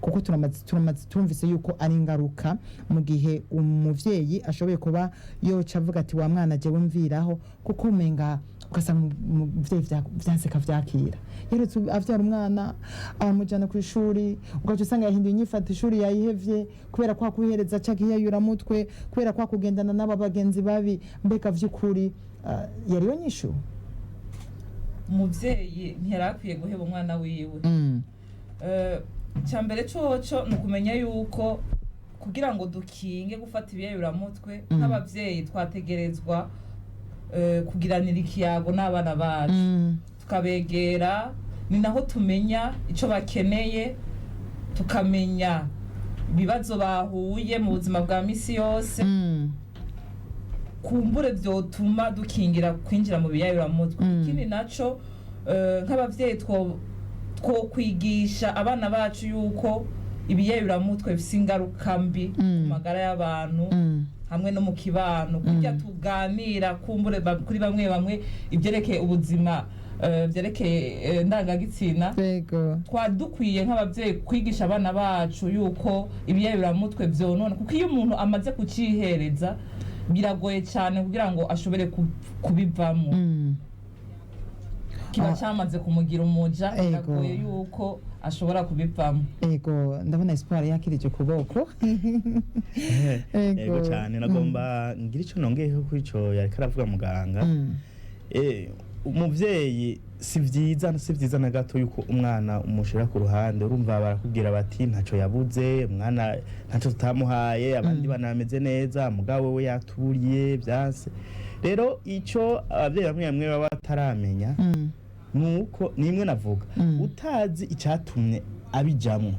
kuko turamaze tumvise yuko ari ingaruka mu gihe umuvyeyi ashoboye kuba yoca avuga ati: "Wa mwana, jewe mviraho," kuko umenga ugasanga umuvyeyi vyanse kavyakira, yeretse avyara umwana aramujana ku ishuri, ugaca usanga yahinduye inyifato, ishuri yayihevye kubera kwa kuhereza ca kiyayuramutwe, kubera kwa kugendana n'aba bagenzi babi. Mbega vy'ukuri yariyo nyishu? Umuvyeyi ntiyari akwiye guheba umwana wiwe. Icya mbere coco ni ukumenya yuko kugira ngo dukinge gufata ibiyayuramutwe, nk'abavyeyi twategerezwa kugiranira ikiyago n'abana bacu, tukabegera. Ni naho tumenya ico bakeneye, tukamenya ibibazo bahuye mu buzima bwa misi yose, kumbure vyotuma dukingira kwinjira mu biyayuramutwe. Ikindi naco, nk'abavyeyi twokwigisha abana bacu yuko ibiyayuramutwe bifise ingaruka mbi ku magara y'abantu hamwe no mu kibano. Kurya tuganira kumbure kuri bamwe bamwe ibyerekeye ubuzima, vyerekeye ndangagitsina, twari dukwiye nk'abavyeyi kwigisha abana bacu yuko ibiyayuramutwe vyonona, kuko iyo umuntu amaze kucihereza biragoye cyane kugira ngo ashobore kubivamwo. Kiba cyamaze kumugira umuja, biragoye yuko ashobora kubivamo. Ego, ndabona Espoir yakirije ukuboko. Ego cyane, nagomba ngira icyo nongeyeho kuri ico yariko aravuga muganga. Umuvyeyi si vyiza na gato yuko umwana umushira ku ruhande. Urumva barakubwira bati: "Ntaco yabuze umwana, ntaco tutamuhaye, abandi bana bameze neza, mugabo we yaturiye vyanse." Rero ico abavyeyi bamwe bamwe baba bataramenya nuko nimwe navuga, utazi icatumye abijamwo,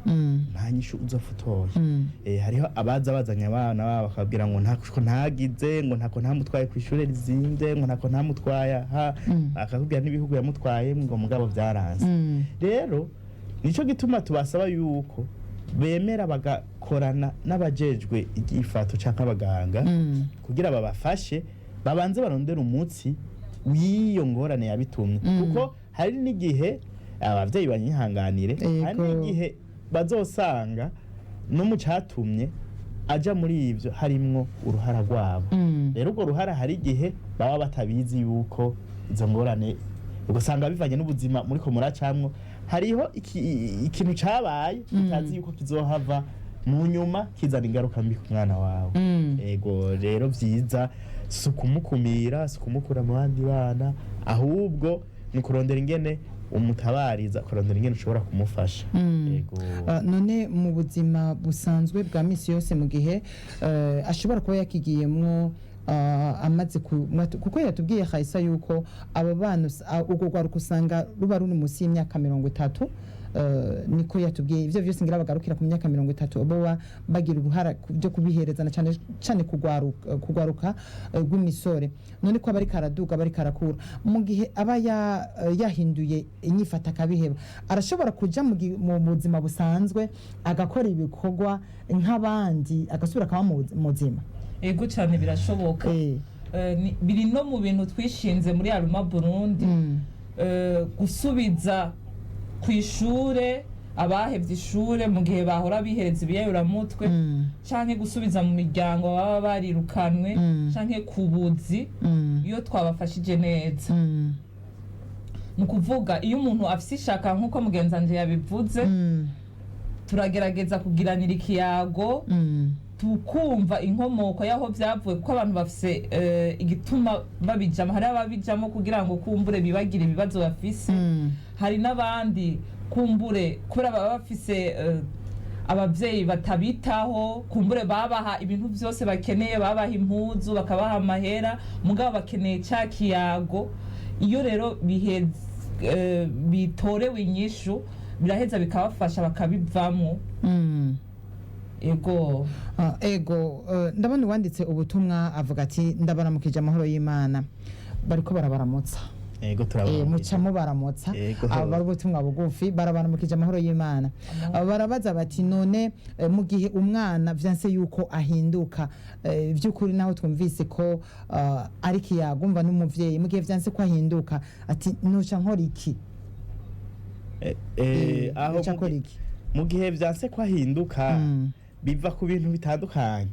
nta nyishu uzopfa utoye. Hariho abaza bazanye abana babo bakababwira ngo ntako ntagize, ngo ntako ntamutwaye ku ishure rizimvye, ngo ntako ntamutwaye aha, akakubwira n'ibihugu yamutwaye, ngo mugabo vyaranze. Rero nico gituma tubasaba yuko bemera bagakorana n'abajejwe igifato canke abaganga kugira babafashe, babanze barondere umutsi w'iyo ngorane yabitumye, kuko hari n'igihe abavyeyi banyihanganire, hari n'igihe bazosanga no mu catumye aja muri ivyo harimwo uruhara rwabo. Rero urwo ruhara hari igihe baba batabizi yuko izo ngorane, ugasanga bivanye n'ubuzima muriko muracamwo, hariho ikintu cabaye utazi yuko kizohava mu nyuma kizana ingaruka mbi ku mwana wawe. Ego, rero vyiza si ukumukumira, si ukumukura mu bandi bana, ahubwo ni ukurondera ingene umutabariza, kurondera ingene ushobora kumufasha. Ego. None mu buzima busanzwe bwa misi yose, mu gihe ashobora kuba yakigiyemwo, amaze kuko yatubwiye Haisa yuko abo bana urwo rwaruka usanga ruba ruri munsi y'imyaka 30, niko yatubwiye. Ivyo vyose ngira bagarukira ku myaka 30, boba bagira uruhara byo kubihereza, na cane cane kugwaruka rw'imisore. None ko aba ariko araduga, aba ariko arakura, mu gihe aba yahinduye inyifata akabiheba, arashobora kuja mu buzima busanzwe, agakora ibikorwa nk'abandi, agasubira akaba muzima? Ego cyane, birashoboka. Biri no mu bintu twishinze muri Aruma Burundi, gusubiza ku ishure abahevye ishure mu gihe bahora bihereza ibiyayuramutwe, canke gusubiza mu miryango baba barirukanwe, canke ku buzi iyo twabafashije neza. Ni ukuvuga iyo umuntu afise ishaka, nk'uko mugenzi wanje yabivuze, turagerageza kugiranira ikiyago, tukumva inkomoko y'aho byavuye, kuko abantu bafise igituma babijamo. Hari ababijamo kugira ngo kumbure bibagire ibibazo bafise, hari n'abandi kumbure kubera baba bafise abavyeyi batabitaho, kumbure babaha ibintu vyose bakeneye, babaha impuzu, bakabaha amahera, mugabo bakeneye ca kiyago. Iyo rero bitorewe inyishu, biraheza bikabafasha bakabivamwo. Ego. Ego, ndabona uwanditse ubutumwa avuga ati: "Ndabaramukije, amahoro y'Imana." Bariko barabaramutsa. Ego, turabaramukije. Muca mubaramutsa. Yego. Aba ubutumwa bugufi barabaramukije amahoro y'Imana. Barabaza bati none mu gihe umwana vyanse yuko ahinduka, by'ukuri naho twumvise ko ari ikiyago umva n'umuvyeyi, mu gihe vyanse ko ahinduka, ati nuca nkora iki? Aho Nuca nkora iki? Mu gihe vyanse ko ahinduka, biva ku bintu bitandukanye.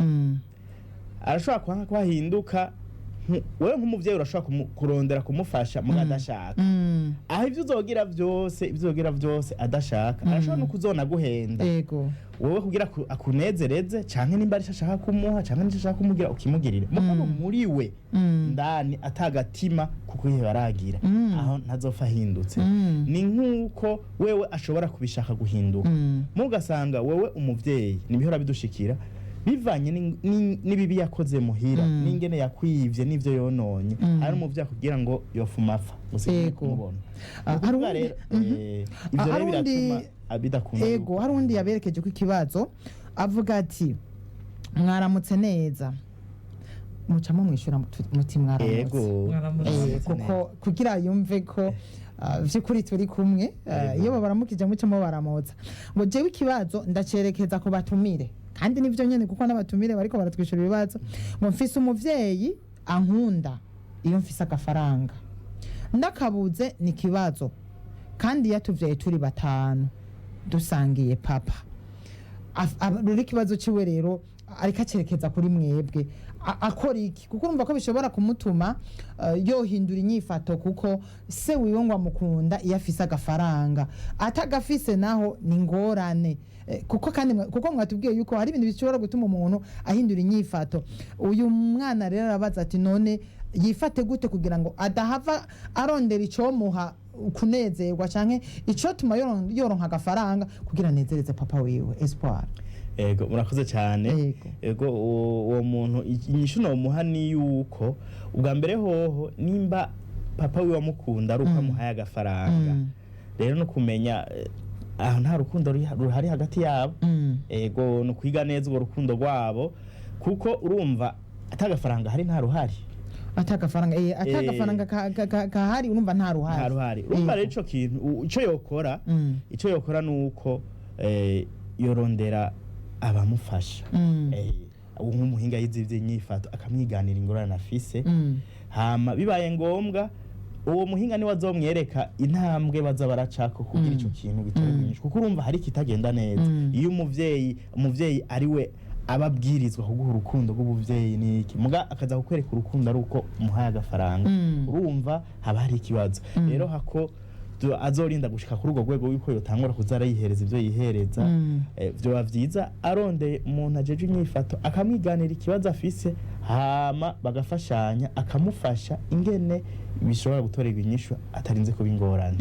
Arashobora kwanga ko ahinduka, wewe nk'umuvyeyi urashobora kurondera kumufasha muga adashaka. Aho ivyo uzogira vyose, ivyo uzogira vyose adashaka, arashobora no kuzona guhenda wowe kugira akunezereze, canke nimba arico ashaka kumuha canke nico ashaka kumugira ukimugirire, mugabo muri we ndani atagatima kuko ihe baragira, aho ntazopfa ahindutse. Ni nk'uko wewe ashobora kubishaka guhinduka, mugasanga wewe umuvyeyi nibihora bidushikira bivanye n'ibibi yakoze muhira, n'ingene yakwivye n'ivyo yononye. Hari umuvyeyi akubwira ngo yofuma apfa gusa kumubona. Ah, Ni hari ukuvuga uwundi- rero, ivyo Ah, rero hari uwundi- biratuma bidakunda Ego, hari undi yaberekeje ko ikibazo, avuga ati mwaramutse neza, mucamo mwishura muti mwaramutse. Ego. Mwaramutse. Kuko kugira yumve ko vy'ukuri turi kumwe, iyo babaramukije mucamo baramutsa. Ngo jewe ikibazo ndacerekeza ku batumire, kandi nivyo nyene, kuko n'abatumire bariko baratwishura ibibazo. Ngo mfise umuvyeyi ankunda iyo mfise agafaranga, ndakabuze ni ikibazo, kandi yatuvyaye turi batanu dusangiye papa. Rero ikibazo ciwe rero ariko acerekeza kuri mwebwe. Akora iki? Kuko urumva ko bishobora kumutuma yohindura inyifato, kuko se wiwe ngo amukunda iyo afise agafaranga, atagafise naho ni ngorane. Kuko kandi kuko mwatubwiye yuko hari ibintu bishobora gutuma umuntu ahindura inyifato. Uyu mwana rero arabaza ati none yifate gute kugira ngo adahava arondera icomuha kunezerwa canke icotuma yoronka agafaranga kugira anezereze papa wiwe? Espoir. Ego, murakoze cyane. Ego. Ego, uwo muntu inyishu nomuha ni yuko ubwa mbere hoho nimba papa wiwe amukunda ari uko amuhaye agafaranga, rero no kumenya aho nta rukundo ruhari hagati yabo. Ego, ni ukwiga neza urwo rukundo rwabo, kuko urumva atagafaranga hari nta ruhari. Atagafaranga, atagafaranga kahari, urumva nta ruhari. Nta ruhari. Urumva rero ico kintu ico yokora, ico yokora ni uko yorondera abamufasha, nk'umuhinga yize ivy'inyifato, akamwiganira ingorane afise. Hama bibaye ngombwa uwo muhinga niwe azomwereka intambwe baza baracako kugira ico kintu gitorerwe inyishu, kuko urumva hari ikitagenda neza. Iyo umuvyeyi ari we aba abwirizwa kuguha urukundo rw'ubuvyeyi n'iki, muga akaza kukwereka urukundo ari uko umuhaye agafaranga, urumva haba hari ikibazo. Rero hako azorinda gushika kuri urwo rwego yuko yotangura kuza arayihereza ivyo yihereza, vyoba vyiza arondeye umuntu ajeje inyifato akamwiganira ikibazo afise, hama bagafashanya, akamufasha ingene bishobora gutorerwa inyishu atarinze kuba ingorane.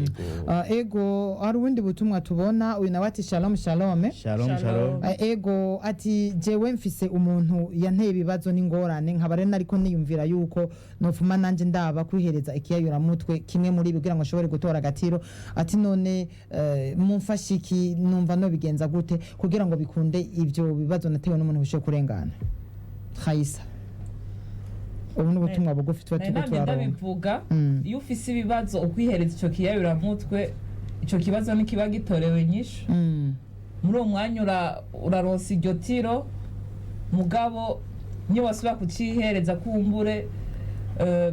Yego. Ego, hari ubundi butumwa tubona. Uyu nawe ati shalom shalom. Shalom. Shalom. Shalom. Ego, ati jewe mfise umuntu yanteye ibibazo n'ingorane, nkaba rero nariko niyumvira yuko nofuma nanje ndaba kwihereza ikiyayuramutwe kimwe muri ibi kugira ngo nshobore gutora agatiro. Ati none mumfashe iki? Numva nobigenza gute kugira ngo bikunde ivyo bibazo natewe n'umuntu bishoboye kurengana? Khayisa, ubu ni ubutumwa bugufi tuba Nari turiko namye turaronka. ndabivuga. Mm. Iyo ufise ibibazo ukwihereza ico kiyayuramutwe, ico kibazo ntikiba gitorewe inyishu. Muri uwo mwanya uraronsa iryo tiro, mugabo niyo wasubira kucihereza kumbure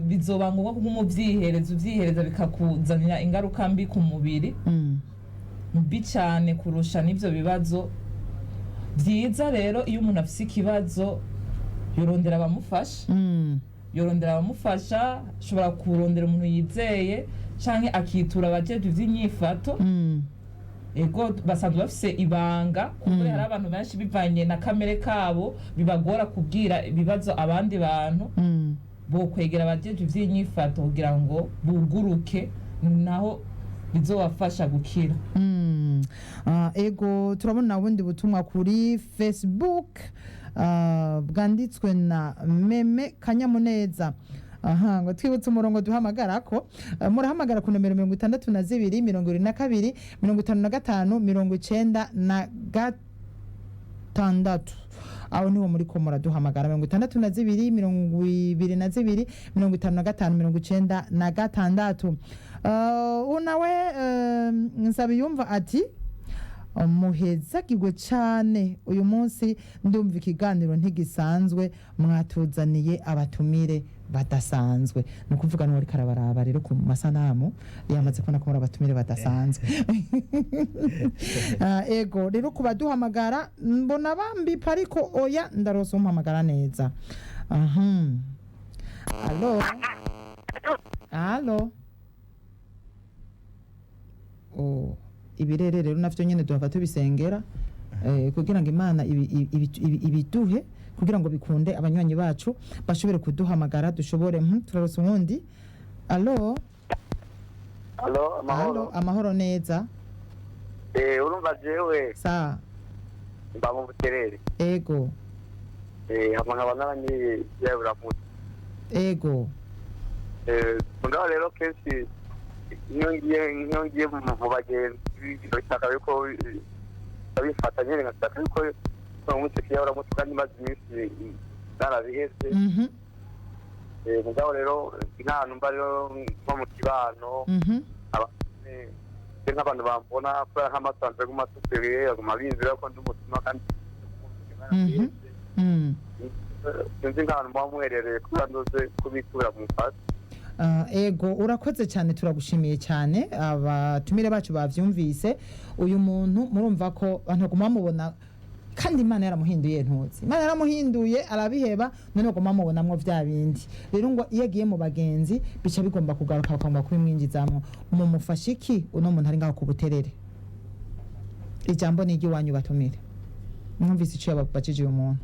bizoba ngombwa kuko umuvyihereza uvyihereza bikakuzanira ingaruka mbi ku mubiri, mbi cyane kurusha n'ivyo bibazo. Byiza rero iyo umuntu afise ikibazo yorondera abamufasha. Yorondera abamufasha, ashobora kurondera umuntu yizeye canke akitura abajejwe ivy'inyifato. Ego, basanzwe bafise ibanga, kuko hari abantu benshi bivanye na kamere kabo bibagora kubwira ibibazo abandi bantu. Bokwegera abajejwe ivy'inyifato kugira ngo buguruke, naho bizobafasha gukira. Ego, turabona ubundi butumwa kuri Facebook bwanditswe na Meme Kanyamuneza. Aha ngo twibutse umurongo duhamagarako. Murahamagara ku nomero 62 22 55 96. Aho niho muri ko muraduhamagara: 62, 22, 55, 96. Unawe Nsabiyumva ati: "Muhezagirwe cyane, uyu munsi ndumva ikiganiro ntigisanzwe, mwatuzaniye abatumire badasanzwe." Ni ukuvuga n'uwari karabaraba rero ku masanamu yamaze kubona ko muri abatumire badasanzwe. Ego rero kubaduhamagara mbona bambipa, ariko oya, ndarosa umpamagara neza. Aha. Alo, alo. Oh, ibirere rero navyo nyene duhava tubisengera kugira ngo Imana ibiduhe kugira ngo bikunde abanywanyi bacu bashobore kuduhamagara, dushobore turaronse uwundi. Alo. Alo, amahoro. Alo, amahoro neza. Urumva jewe sa mba mu Buterere. Ego. Hama nkaba naraniye yaburamuti. Ego. Mugabo rero kenshi iyo ngiye mu bagenzi bashaka yuko babifata nyene, nkashaka yuko umunsi kiyaburamuti kandi maze iminsi narabihevye. Mugabo rero nta numva rero nko mu kibano nk'abantu bambona kubera nk'amasanzwe aguma asukuye, aguma binzira ko ndi umutima kandi sinzi nk'ahantu muba muherereye kubera ndoze kubitura mu mfasi. Ego, urakoze cyane, turagushimiye cyane. Abatumire bacu bavyumvise. Uyu muntu murumva ko abantu baguma bamubona kandi Imana yaramuhinduye, ntuzi, Imana yaramuhinduye arabiheba, none baguma bamubonamwo vya bindi. Rero ngo iyo agiye mu bagenzi bica bigomba kugaruka, bakagomba kubimwinjizamwo. Mumufashe iki uno muntu ari ngaho ku Buterere? Ijambo ni iry'iwanyu, batumire. Mwumvise ico yababajije uyu muntu?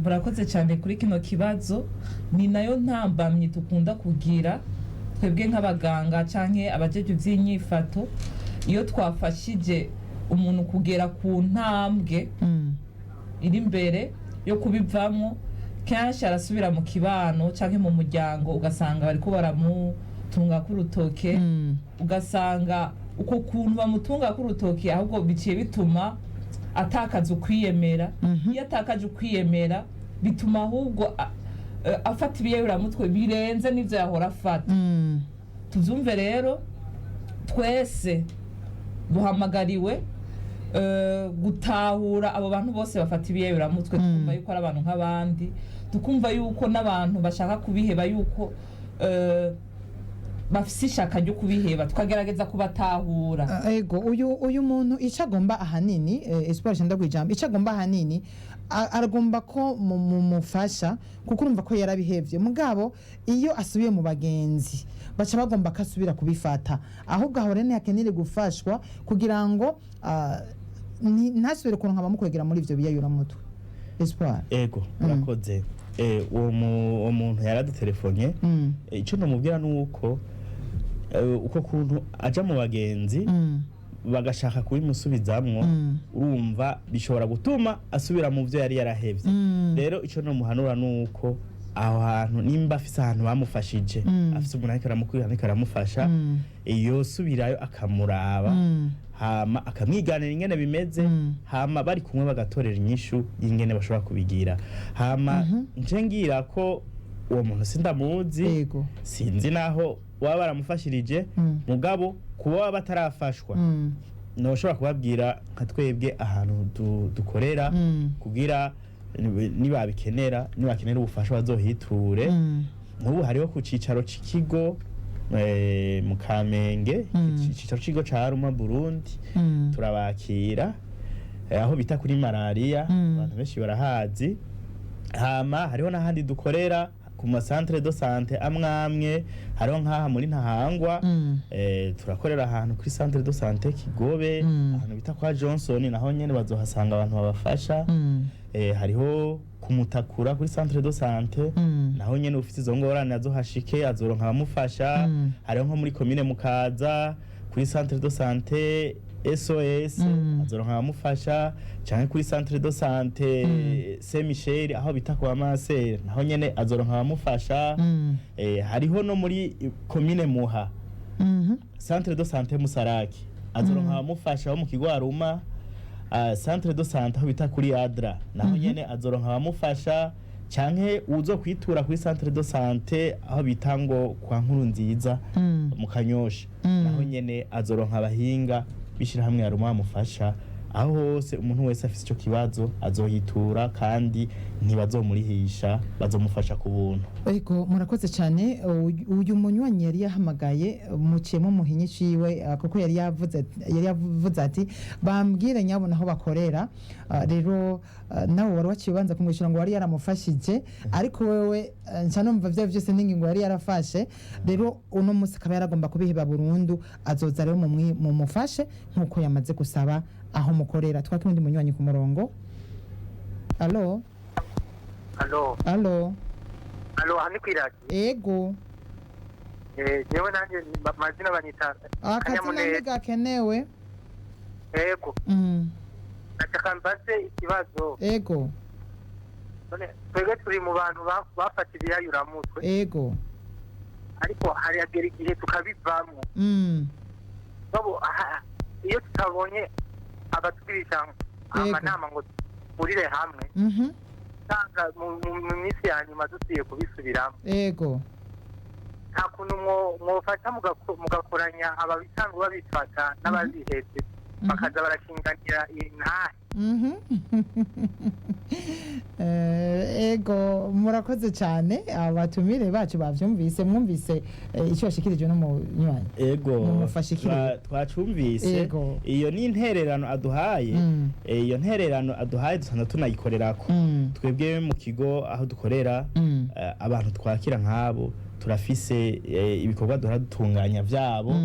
Murakoze cyane kuri kino kibazo. Ni nayo ntambamyi dukunda kugira twebwe nk'abaganga canke abajejwe ivy'inyifato, iyo twafashije umuntu kugera ku ntambwe iri imbere yo kubivamwo, kenshi arasubira mu kibano canke mu muryango, ugasanga bariko baramutunga k'urutoke. Ugasanga uko kuntu bamutunga k'urutoke ahubwo biciye bituma atakaza ukwiyemera. Iyo atakaje ukwiyemera, bituma ahubwo afata ibiyayuramutwe birenze n'ivyo yahora afata. Tuvyumve rero, twese duhamagariwe gutahura abo bantu bose bafata ibiyayuramutwe, tukumva yuko ari abantu nk'abandi, tukumva yuko n'abantu bashaka kubiheba yuko bafise ishaka ryo kubiheba, tukagerageza kubatahura. Ego, uyu muntu icyo agomba ahanini, Espoir shanda kwijambo, icyo agomba ahanini aragomba ko mumufasha kuko urumva ko yarabihevye, mugabo iyo asubiye mu bagenzi baca bagomba ko asubira kubifata. Ahubwo aho rero ntihakenere gufashwa kugira ngo ntasubire kuronka abamukwegera muri ivyo biyayuramutwe, Espoir? Ego, urakoze. Uwo muntu yaradutelefone. Icyo namubwira ni uko uko kuntu aja mu bagenzi bagashaka kubimusubizamwo, urumva bishobora gutuma asubira mu byo yari yarahevye. Rero icyo namuhanura ni uko aho hantu nimba afise ahantu bamufashije, afise umuntu ariko aramukurikirana, ariko aramufasha, yosubirayo akamuraba, hama akamwiganira ingene bimeze, hama bari kumwe bagatorera inyishu y'ingene bashobora kubigira. Hama nje ngira ko uwo muntu sindamuzi, sinzi naho baba baramufashirije, mugabo kuba baba batarafashwa, ntushobora kubabwira nka twebwe ahantu dukorera kugira nibabikenera, nibakenera ubufasha bazohiture. Nk'ubu hariho ku cicaro c'ikigo mu Kamenge, icicaro c'ikigo ca Ruma Burundi, turabakira aho bita kuri malariya, abantu benshi barahazi. Hama hariho n'ahandi dukorera ku ma centre de santé amwe amwe, hariho nk'aha muri Ntahangwa, turakorera ahantu kuri centre de santé Kigobe, ahantu bita kwa Johnson, naho nyene bazohasanga abantu babafasha. Hariho kumutakura kuri centre de santé, naho nyene ufite izo ngorane azohashike azoronka abamufasha. Hariho nko muri komine Mukaza kuri centre de santé SOS, azoronka abamufasha, canke kuri centre de santé Saint Michel aho bita kwa Masere, naho nyene azoronka abamufasha. Hariho no muri komine Muha, centre de santé Musaraki, azoronka abamufasha bo mu kigo Aruma. Centre de santé aho bita kuri Adra, naho nyene azoronka abamufasha, canke uzo kwitura kuri centre de santé aho bita ngo kwa Nkuru Nziza mu Kanyosha, naho nyene azoronka abahinga b'ishirahamwe Yaruma bamufasha. Aho hose umuntu wese afise ico kibazo azohitura, kandi ntibazomurihisha, bazomufasha ku buntu. Ariko murakoze cyane. Uyu munywanyi yari yahamagaye, muciyemo muhinyi ciwe, kuko yari yavuze ati bambwire nyabona aho bakorera. Rero nawe wari waciye ubanza kumwishyura ngo wari yaramufashije, ariko wewe nca numva vya vyose n'ingingo yari yarafashe. Rero uno munsi akaba yaragomba kubiheba burundu. Azoza rero mumufashe nk'uko yamaze gusaba aho mukorera. Twake undi munywanyi ku murongo. Alo? Alo? Alo? Alo, aha ni kwiradiyo? Ego. Jewe nanjye amazina banyita Akazina Kanyamuneza. ntigakenewe. Yego. Nashaka mbaze ikibazo. Ego. None twebwe turi mu bantu bafata ibiyayuramutwe, ariko haragera igihe tukabivamwo. Babo aha, iyo tutabonye abatugirisha amanama ngo duhurire hamwe, usanga mu minsi ya nyuma dukwiye kubisubiramo. Nta kuntu mwofasha mugakoranya ababisanzwe babifata n'ababihevye, bakaza barashinganira intahe? Ego, murakoze cyane. Abatumire bacu bavyumvise, mwumvise icyo yashikirijwe n'umunywanyi. Ego. Mumufashe iki rero? Twacumvise. Iyo ni intererano aduhaye. Iyo ntererano aduhaye dusanzwe tunayikorerako. Twebwe mu kigo aho dukorera, abantu twakira nk'abo turafise ibikorwa duhora dutunganya vyabo,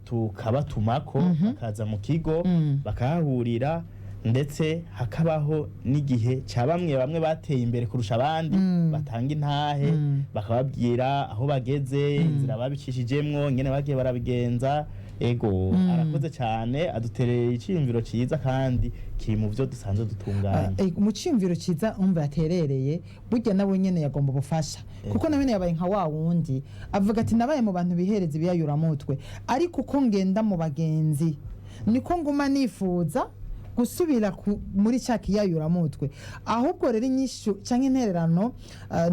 tukabatumako bakaza mu kigo, bakahahurira, ndetse hakabaho n'igihe cya bamwe bamwe bateye imbere kurusha abandi, batanga intahe, bakababwira aho bageze, inzira babicishijemwo, ingene bagiye barabigenza. Ego, arakoze cyane, adutereye iciyumviro ciza kandi kiri mu byo dusanzwe dutunganya. Mu ciyumviro ciza umva yaterereye, burya nawe nyene yagomba ubufasha, kuko nawe nyene yabaye nka wa wundi avuga ati nabaye mu bantu bihereza ibiyayuramutwe, ariko uko ngenda mu bagenzi niko nguma nifuza gusubira muri cya kiyayuramutwe. Ahubwo rero inyishu cyangwa intererano,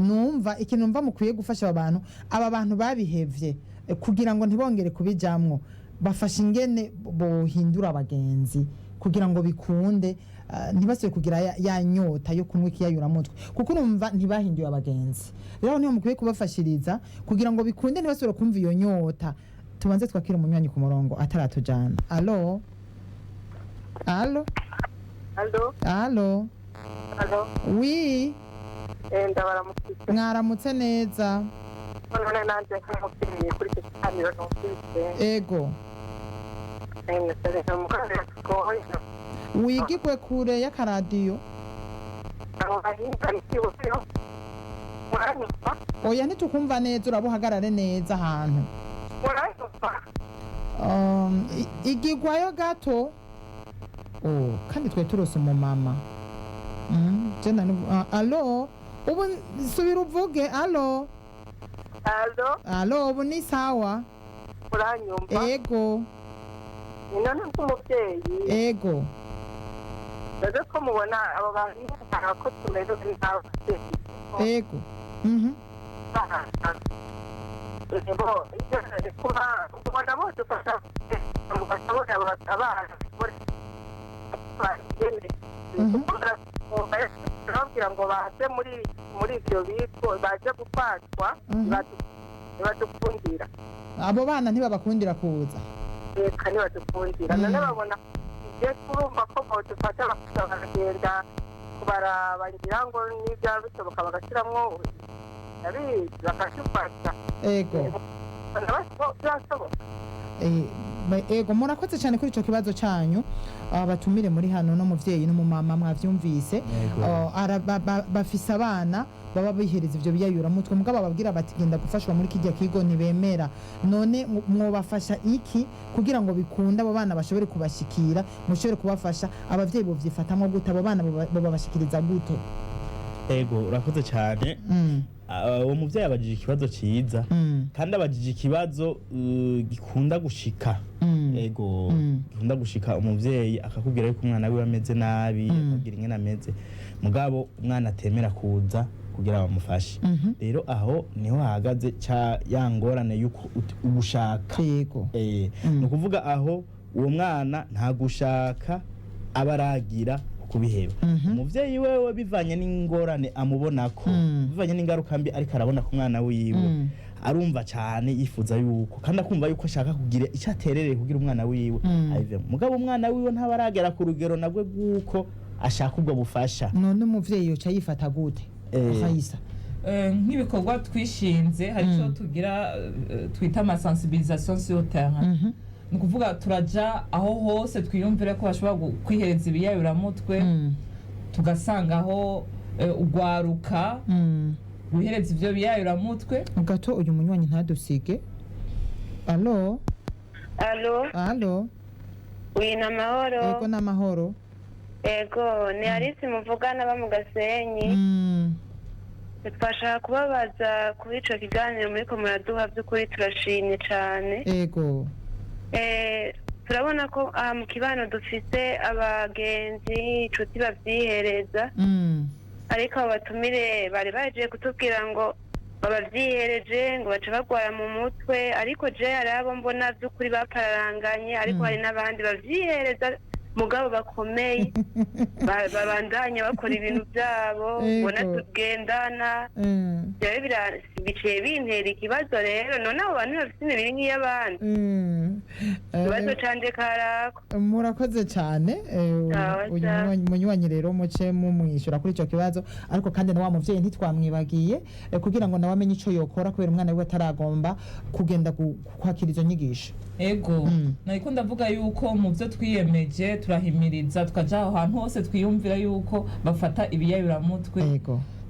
numva ikintu numva mukwiye gufasha aba bantu, aba bantu babihevye, kugira ngo ntibongere kubijamwo, bafashe ingene bohindura abagenzi kugira ngo bikunde, ntibasubire kugira ya nyota yo kunywa ikiyayuramutwe, kuko urumva ntibahinduye abagenzi. Rero niho mukwiye kubafashiriza kugira ngo bikunde ntibasubire kumva iyo nyota. Tubanze twakire umunywanyi ku murongo ataratujana. Alo, alo? Alo? Alo? Alo? Wi. Ndabaramukije. Mwaramutse neza. None nanjye nk'umubyeyi kuri icyo kiganiro numvise. Ego. Nasabye mukazi goye. Wigigwe kure y'akaradiyo. Abo bahinga ntibuzeho. Muranyumva? Oya, ntitukumva neza, uraba uhagarare neza ahantu. Muranyumva? Igigwayo gato. Oh, kandi twe turose umumama. Je alo, ubu subira uvuge alo. Alo? Alo, ubu ni sawa. Muranyumva? Ego. Ni none nk'umubyeyi. Ego. Dore ko mubona abo bahinga ko tumeze nk'ababyeyi. Ego. Mhm. Bo, kuba ubona bose ufasha mugashobora abana babwira ngo baze muri ibyo bigo baje gufatwa, ntibadukundira. Abo bana ntibabakundira kuza. Reka, ntibadukundira. None babona ibyo turumva ko bodufasha bakagenda kubaraba, ngira ngo n'ibyaba bishoboka bagashyiramo abizi bakadufasha. Ego. Byashoboka. Ego, murakoze cyane kuri icyo kibazo cyanyu. Abatumire muri hano n'umuvyeyi n'umumama mwavyumvise. Yego. Bafise abana baba bihereza ivyo biyayuramutwe, mugabo bababwira bati genda gufashwa muri kijya kigo, ntibemera. None mwobafasha iki kugira ngo bikunde abo bana bashobore kubashikira, mushobore kubafasha? Abavyeyi bovyifatamwo gute? Abo bana bobabashikiriza gute? Ego, urakoze cyane. Uwo muvyeyi abajije ikibazo ciza, kandi abajije ikibazo gikunda gushika. Ego, gikunda gushika, umuvyeyi akakubwira yuko umwana wiwe ameze nabi, akabwira ingene ameze, mugabo umwana atemera kuza kugira bamufashe. Rero aho niho hahagaze ca ya ngorane yuko ugushaka. Ni ukuvuga aho uwo mwana nta gushaka aba aragira kubiheba. Umuvyeyi wewe, bivanye n'ingorane amubonako, bivanye n'ingaruka mbi ariko arabona ku mwana wiwe, arumva cyane yifuza yuko, kandi akumva yuko ashaka kugira icyo aterereye kugira umwana wiwe abivemo, mugabo umwana wiwe ntaba aragera ku rugero nabwe rw'uko ashaka ubwo bufasha. None umuvyeyi yoca yifata gute, Raisa? Nk'ibikorwa twishinze, hari icyo tugira twita amasensibilisation sur terrain. Ni ukuvuga turaja aho hose twiyumvire ko bashobora kwihereza ibiyayuramutwe, tugasanga aho ugwaruka guhereza ivyo biyayuramutwe. Gato, uyu munywanyi ntadusige. Alo? Alo? Alo? Uyu ni amahoro? Ego, n'amahoro. Ego, ni Alice muvugana ba mu Gasenyi. Twashaka kubabaza kuri ico kiganiro muriko muraduha, by'ukuri turashimye cane. Turabona ko aha mu kibano dufise abagenzi, inshuti bavyihereza, ariko abo batumire bari baje kutubwira ngo babavyihereje ngo baca bagwara mu mutwe, ariko je hari abo mbona by'ukuri bapararanganye, ariko hari n'abandi bavyihereza mugabo bakomeye, babandanya bakora ibintu byabo, mbona tugendana. Rero biciye bintera ikibazo. Rero none abo bantu bafite imibiri nk'iy'abandi? Ikibazo canje karako. Murakoze cyane. Sawa, Uyu sawa. munywanyi rero muce mumwishyura kuri icyo kibazo, ariko kandi na wa muvyeyi ntitwamwibagiye, kugira ngo nawe amenye ico yokora kubera umwana wiwe ataragomba kugenda kwakira izo nyigisho. Ego, nariko ndavuga yuko mu byo twiyemeje turahimiriza, tukaja aho hantu hose twiyumvira yuko bafata ibiyayuramutwe,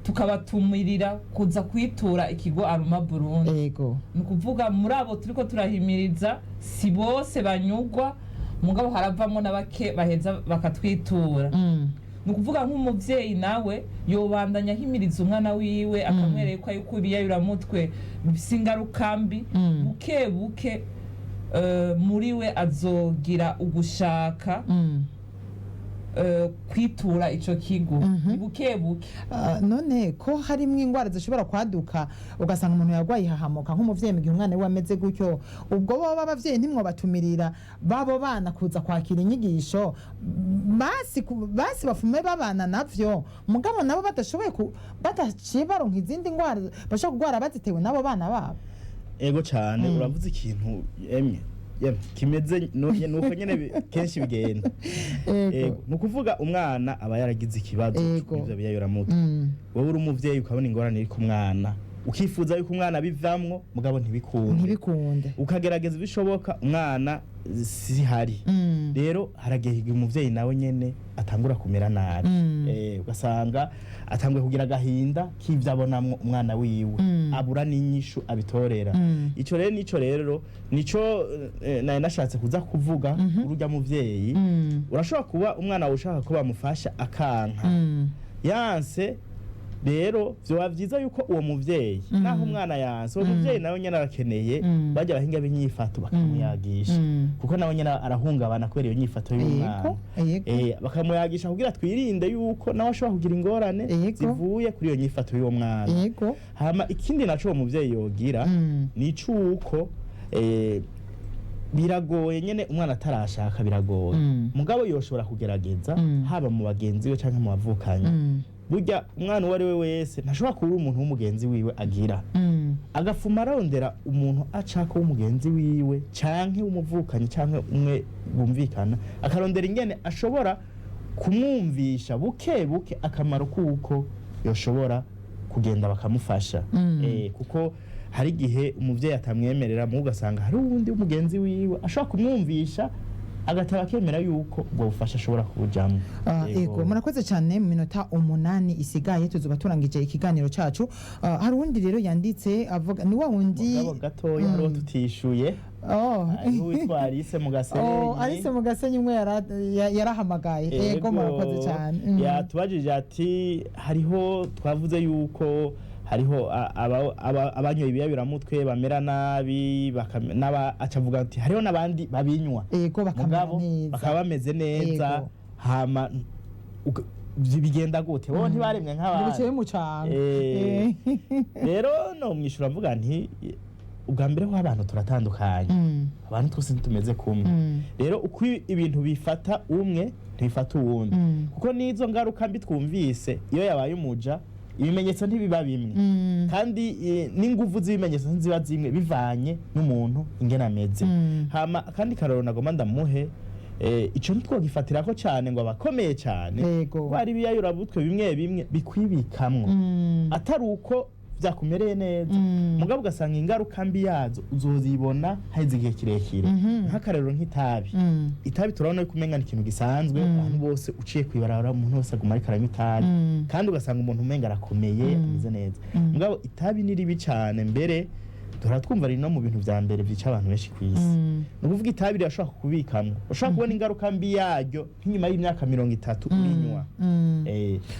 tukabatumirira kuza kwitura ikigo Aruma Burundi. Ni ukuvuga muri abo turiko turahimiriza si bose banyugwa, mugabo haravamwo na bake baheza bakatwitura. Ni ukuvuga nk'umuvyeyi nawe yobandanya ahimiriza umwana wiwe, akamwereka yuko ibiyayuramutwe bifise ingaruka mbi. Buke buke muri we azogira ugushaka kwitura ico kigo. Ni buke buke. Ah, none ko harimwo ingwara zishobora kwaduka, ugasanga umuntu yarwaye ihahamuka, nk'umuvyeyi mu gihe umwana wiwe ameze gutyo, ubwo boba abavyeyi ntimwobatumirira babo bana kuza kwakira inyigisho, basi basi bafume babana navyo, mugabo nabo badashoboye badaciye baronka izindi ngwara bashobora kurwara bazitewe n'abo bana babo? Ego cyane, uravuze ikintu emwe yemwe kimeze nuko nyene kenshi bigenda. Ego, ni ukuvuga umwana aba yaragize ikibazo ivyo biyayuramutwe. Wowe uri umuvyeyi ukabona ingorane iri ku mwana, ukifuza yuko umwana abivamwo, mugabo ntibikunde. Ntibikunde. Ukagerageza ibishoboka, umwana sihari. Rero haragihe igihe umuvyeyi nawe nyene atangura kumera nabi. Ugasanga atanguye kugira agahinda k'ivyo abonamwo umwana wiwe, abura n'inyishu abitorera. Ico rero nico nari nashatse kuza kuvuga. Urya muvyeyi, urashobora kuba umwana wawe ushaka ko bamufasha akanka. Yanse rero, vyoba vyiza yuko uwo muvyeyi, naho umwana yanse, uwo muvyeyi nawe nyene arakeneye bajya abahinga b'inyifato bakamuyagisha, kuko nawe nyene arahungabana kubera iyo nyifato y'umwana. Bakamuyagisha kugira twirinde yuko nawe ashobora kugira ingorane zivuye kuri iyo nyifato y'uwo mwana. Hama ikindi naco uwo muvyeyi yogira ni icuko biragoye nyene, umwana atarashaka biragoye, mugabo yoshobora kugerageza, haba mu bagenzi be canke mu bavukanyi. Burya umwana uwo ari we wese ntashobora kubura umuntu w'umugenzi wiwe agira, agafuma arondera umuntu acaka w'umugenzi wiwe canke w'umuvukanyi canke umwe bumvikana, akarondera ingene ashobora kumwumvisha buke buke akamaro kuko yoshobora kugenda bakamufasha. Kuko hari igihe umuvyeyi atamwemerera, mu ugasanga hari uwundi w'umugenzi wiwe ashobora kumwumvisha. Agataba akemera yuko ubwo bufasha ashobora kubujamwo. Ego, murakoze cyane. Mu minota 8 isigaye tuzoba turangije ikiganiro cacu. Hari uwundi rero yanditse avuga, ni wa wundi. Mugabo gatoya, hariho tutishuye. Oh. Hariho uwitwa Alice mu Gasenyi. Oh, Alice mu Gasenyi umwe yarahamagaye. Ego, murakoze cyane. Yatubajije ati hariho, twavuze yuko hariho abanyoye ibiyabiramutwe bamera nabi, acavuga ati hariho n'abandi babinywa Ego, bakamera mugabo neza. bakaba bameze neza. Hama bigenda gute? Bo ntibaremwe nk'abandi? Bukeye mu canga. Rero no mwishura mvuga nti ubwa mbere ho abantu turatandukanye, abantu twese ntitumeze kumwe. Rero uko ibintu bifata umwe ntibifata uwundi, kuko n'izo ngaruka mbi twumvise, iyo yabaye umuja ibimenyetso ntibiba bimwe, kandi n'inguvu z'ibimenyetso ntiziba zimwe bivanye n'umuntu ingene ameze. Hama akandi karorero nagomba ndamuhe, ico ntitwogifatirako cane ngo abakomeye cane, ko hari ibiyayurabutwe bimwe bimwe bikwibikamwo atari uko vyakumereye neza, mugabo ugasanga ingaruka mbi yazo uzozibona haheze igihe kirekire. Nk'akarero nk'itabi. Itabi turabona yuko umenga ni ikintu gisanzwe, abantu bose uciye kwibarabara umuntu wese aguma ariko aranywa itabi, kandi ugasanga umuntu umenga arakomeye, ameze neza. Mugabo itabi ni ribi cane, mbere duhora twumva riri no mu bintu vya mbere vyica abantu benshi kw'isi. Ni ukuvuga itabi rirashobora kukubikamwo, ushobora kubona ingaruka mbi yaryo nk'inyuma y'imyaka 30 urinywa.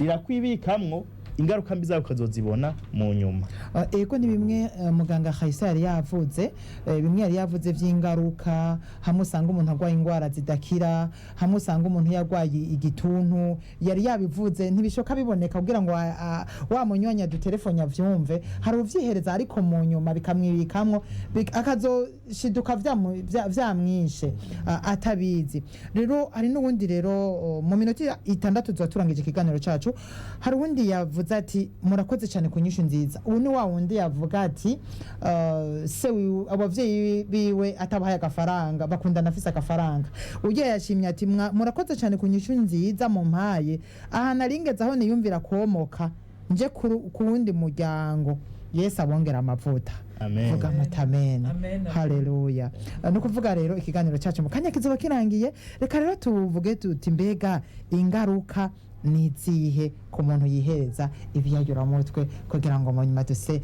Rirakwibikamwo, ingaruka mbi zayo ukazozibona mu nyuma. Ego, ni bimwe muganga Khayisa yari yavuze, bimwe yari yavuze vy'ingaruka, hamwe usanga umuntu arwaye indwara zidakira, hamwe usanga umuntu yarwaye igituntu. Yari yabivuze, ntibishoka biboneka kugira ngo wa munywanyi adutelefone avyumve. Hari uvyihereza ariko mu nyuma bikamwibikamwo, akazoshiduka vyamwishe atabizi. Rero hari n'uwundi rero, mu minota 6 tuba turangije ikiganiro cacu. Hari uwundi yavuze ati murakoze cyane ku nyishu nziza. Ubu ni wa wundi yavuga ati se abavyeyi biwe atabahaye agafaranga, bakundana afise agafaranga. Ugiye yashimye ati murakoze cyane ku nyishu nziza mumpaye, aha naringeze aho niyumvira komoka nje ku wundi muryango. Yesu abongera amavuta. Amen. Vuga muti amen. Amen. Haleluya. Ni ukuvuga rero ikiganiro cyacu mu kanya kizoba kirangiye. Reka rero tuvuge tuti mbega ingaruka ni izihe ku muntu yihereza ibiyayuramutwe, kugira ngo mu nyuma duse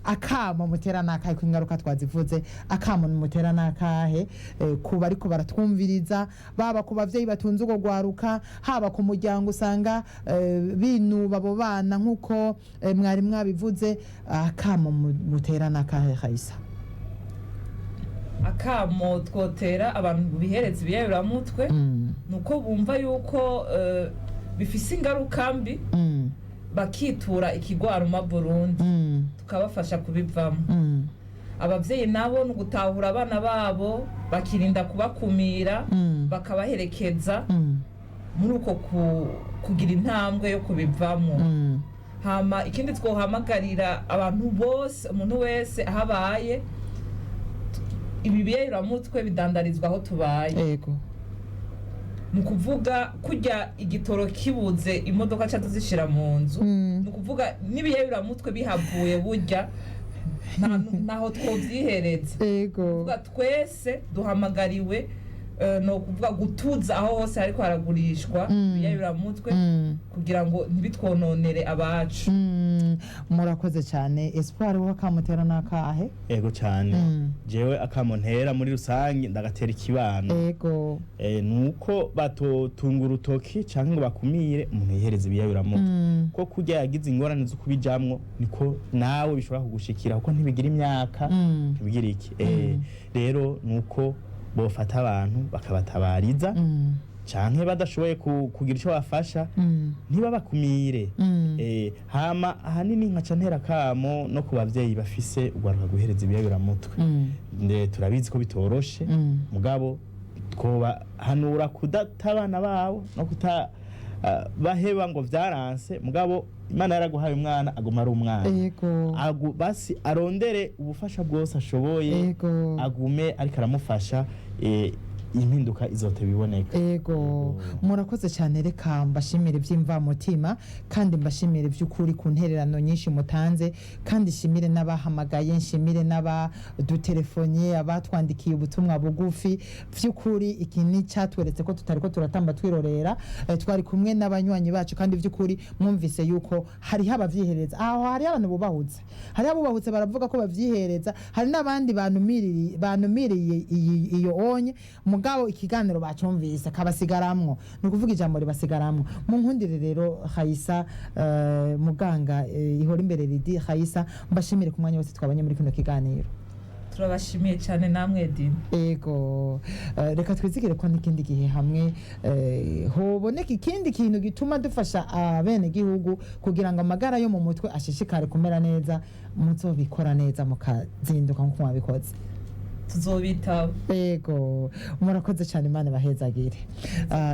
akamo mutera n'akahe? Ko ingaruka twazivuze, akamo mutera n'akahe ku bariko baratwumviriza, baba ku bavyeyi batunze urwo rwaruka, haba ku muryango usanga binuba abo bana nk'uko mwari mwabivuze? Akamo mutera n'akahe, Raisa? Akamo twotera abantu bihereza ibiyayuramutwe ni uko bumva yuko bifise ingaruka mbi, bakitura ikigwaruma Burundi, tukabafasha kubivamo. Abavyeyi nabo ni ugutahura abana babo, bakirinda kubakumira, bakabaherekeza muri uko kugira intambwe yo kubivamo. Hama ikindi twohamagarira abantu bose, umuntu wese aho abaye, ibi biyayuramutwe bidandarizwa aho tubaye. Ni ukuvuga kurya igitoro kibuze imodoka ca tuzishira mu nzu, ni ukuvuga n'ibiyayuramutwe bihavuye burya ntaho twovyihereza. Kuvuga twese duhamagariwe, ni ukuvuga gutuza aho hose hariko haragurishwa ibiyayuramutwe, kugira ngo ntibitwononere abacu. Murakoze cyane. Espoir, wowe akamutera n'akahe? Ego cyane. Jewe akamo ntera muri rusange ndagatera ikibano. Nuko batotunga urutoki canke ngo bakumire umuntu yihereza ibiyayuramutwe, ko kurya yagize ingorane zo kubijamwo niko nawe bishobora kugushikira, kuko ntibigira imyaka, ntibigira iki. Rero nuko bofata abantu bakabatabariza, canke badashoboye kugira ico bafasha, ntibabakumire. Hama ahanini nkaca ntera akamo no ku bavyeyi bafise urwaruka guhereza ibiyayuramutwe. Turabizi ko bitoroshe, mugabo twobahanura kudata abana babo no kuta baheba ngo vyaranse. Mugabo Imana yaraguhaye umwana, aguma ari umwana. Basi arondere ubufasha bwose ashoboye, agume ariko aramufasha. Impinduka izoteba iboneka. Ego, murakoze cyane. Reka mbashimire by'imvamutima kandi mbashimire by'ukuri ku ntererano nyinshi mutanze, kandi nshimire n'abahamagaye, nshimire n'abadutelefoniye, abatwandikiye ubutumwa bugufi. By'ukuri iki ni cyatweretse ko tutari ko turatamba twirorera. Twari kumwe n'abanywanyi bacu, kandi by'ukuri mwumvise yuko hariho abavyihereza aho, hariho abantu bubahutse, hariho abubahutse baravuga ko bavyihereza, hari n'abandi banumiriye iyo onye, mugabo ikiganiro bacumvise kabasigaramwo, ni ukuvuga ijambo ribasigaramwo. Mu nkundire rero Hayisa, muganga, ihora imbere ridi Hayisa, mbashimire ku mwanya wose twabanye muri kino kiganiro. Turabashimiye cyane namwe, Dina. Ego, reka twizigire ko n'ikindi gihe hamwe hoboneka ikindi kintu gituma dufasha abenegihugu kugira ngo amagara yo mu mutwe ashishikare kumera neza, muzobikora neza mukazinduka nk'uko mwabikoze. Tuzobitaba. Ego, murakoze cyane, Imana bahezagire.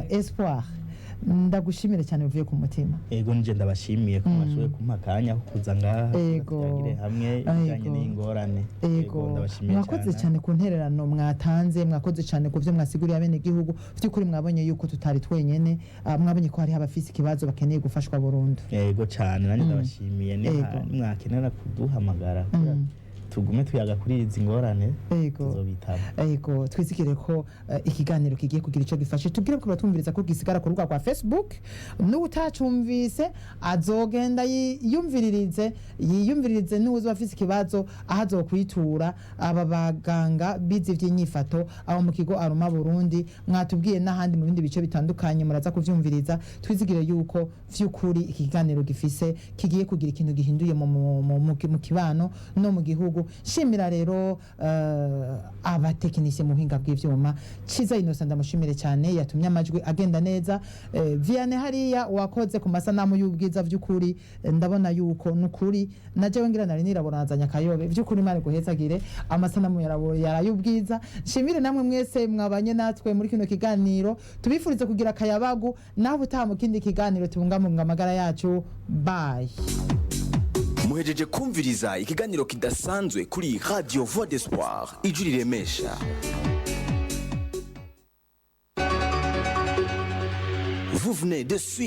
Espoir, ndagushimire cyane bivuye ku mutima. Ego, nije ndabashimiye ko mwashoboye kumpa akanya ko kuza ngaha tuyagire hamwe ibijyanye n'ingorane. Ndabashimiye. Mwakoze cyane ku ntererano mwatanze, mwakoze cyane ku byo mwasiguriye abenegihugu. By'ukuri mwabonye yuko tutari twenyene, mwabonye ko hariho abafise ikibazo bakeneye gufashwa burundu. Ego cyane, nanjye ndabashimiye. Nimwakenera kuduhamagara kugira tugume tuyaga kuri izi ngorane, tuzobitaba. Ego, twizigire ko ikiganiro kigiye kugira icyo gifashe. Tubwire ko batwumviriza ko gisigara ku rubuga rwa Facebook, n'utacumvise azogenda yiyumviririze, n'uwuzi afise ikibazo aho azokwitura aba baganga bize iby'inyifato aho mu kigo Aruma Burundi. Mwatubwiye n'ahandi mu bindi bice bitandukanye, muraza kuvyumviriza. Twizigire yuko vy'ukuri iki kiganiro gifise kigiye kugira ikintu gihinduye mu kibano no mu gihugu. Shimira rero abatekinisiye mu buhinga bw'ivyuma, Ciza Innocent, ndamushimire cyane yatumye amajwi agenda neza. Vianney hariya wakoze ku masanamu y'ubwiza, vy'ukuri ndabona yuko nukuri na jewe ngira nari nirabura nazanye akayobe. Vy'ukuri Imana iguhezagire, amasanamu yarayubwiza. Nshimire namwe mwese mwabanye natwe muri kino kiganiro, tubifurize kugira akayabagu nawe utaha mu kindi kiganiro tubungabunga amagara yacu. Bye. Muhejeje kumviriza ikiganiro kidasanzwe kuri Radio Voix d'Espoir, ijwi riremesha. Vous venez de suivre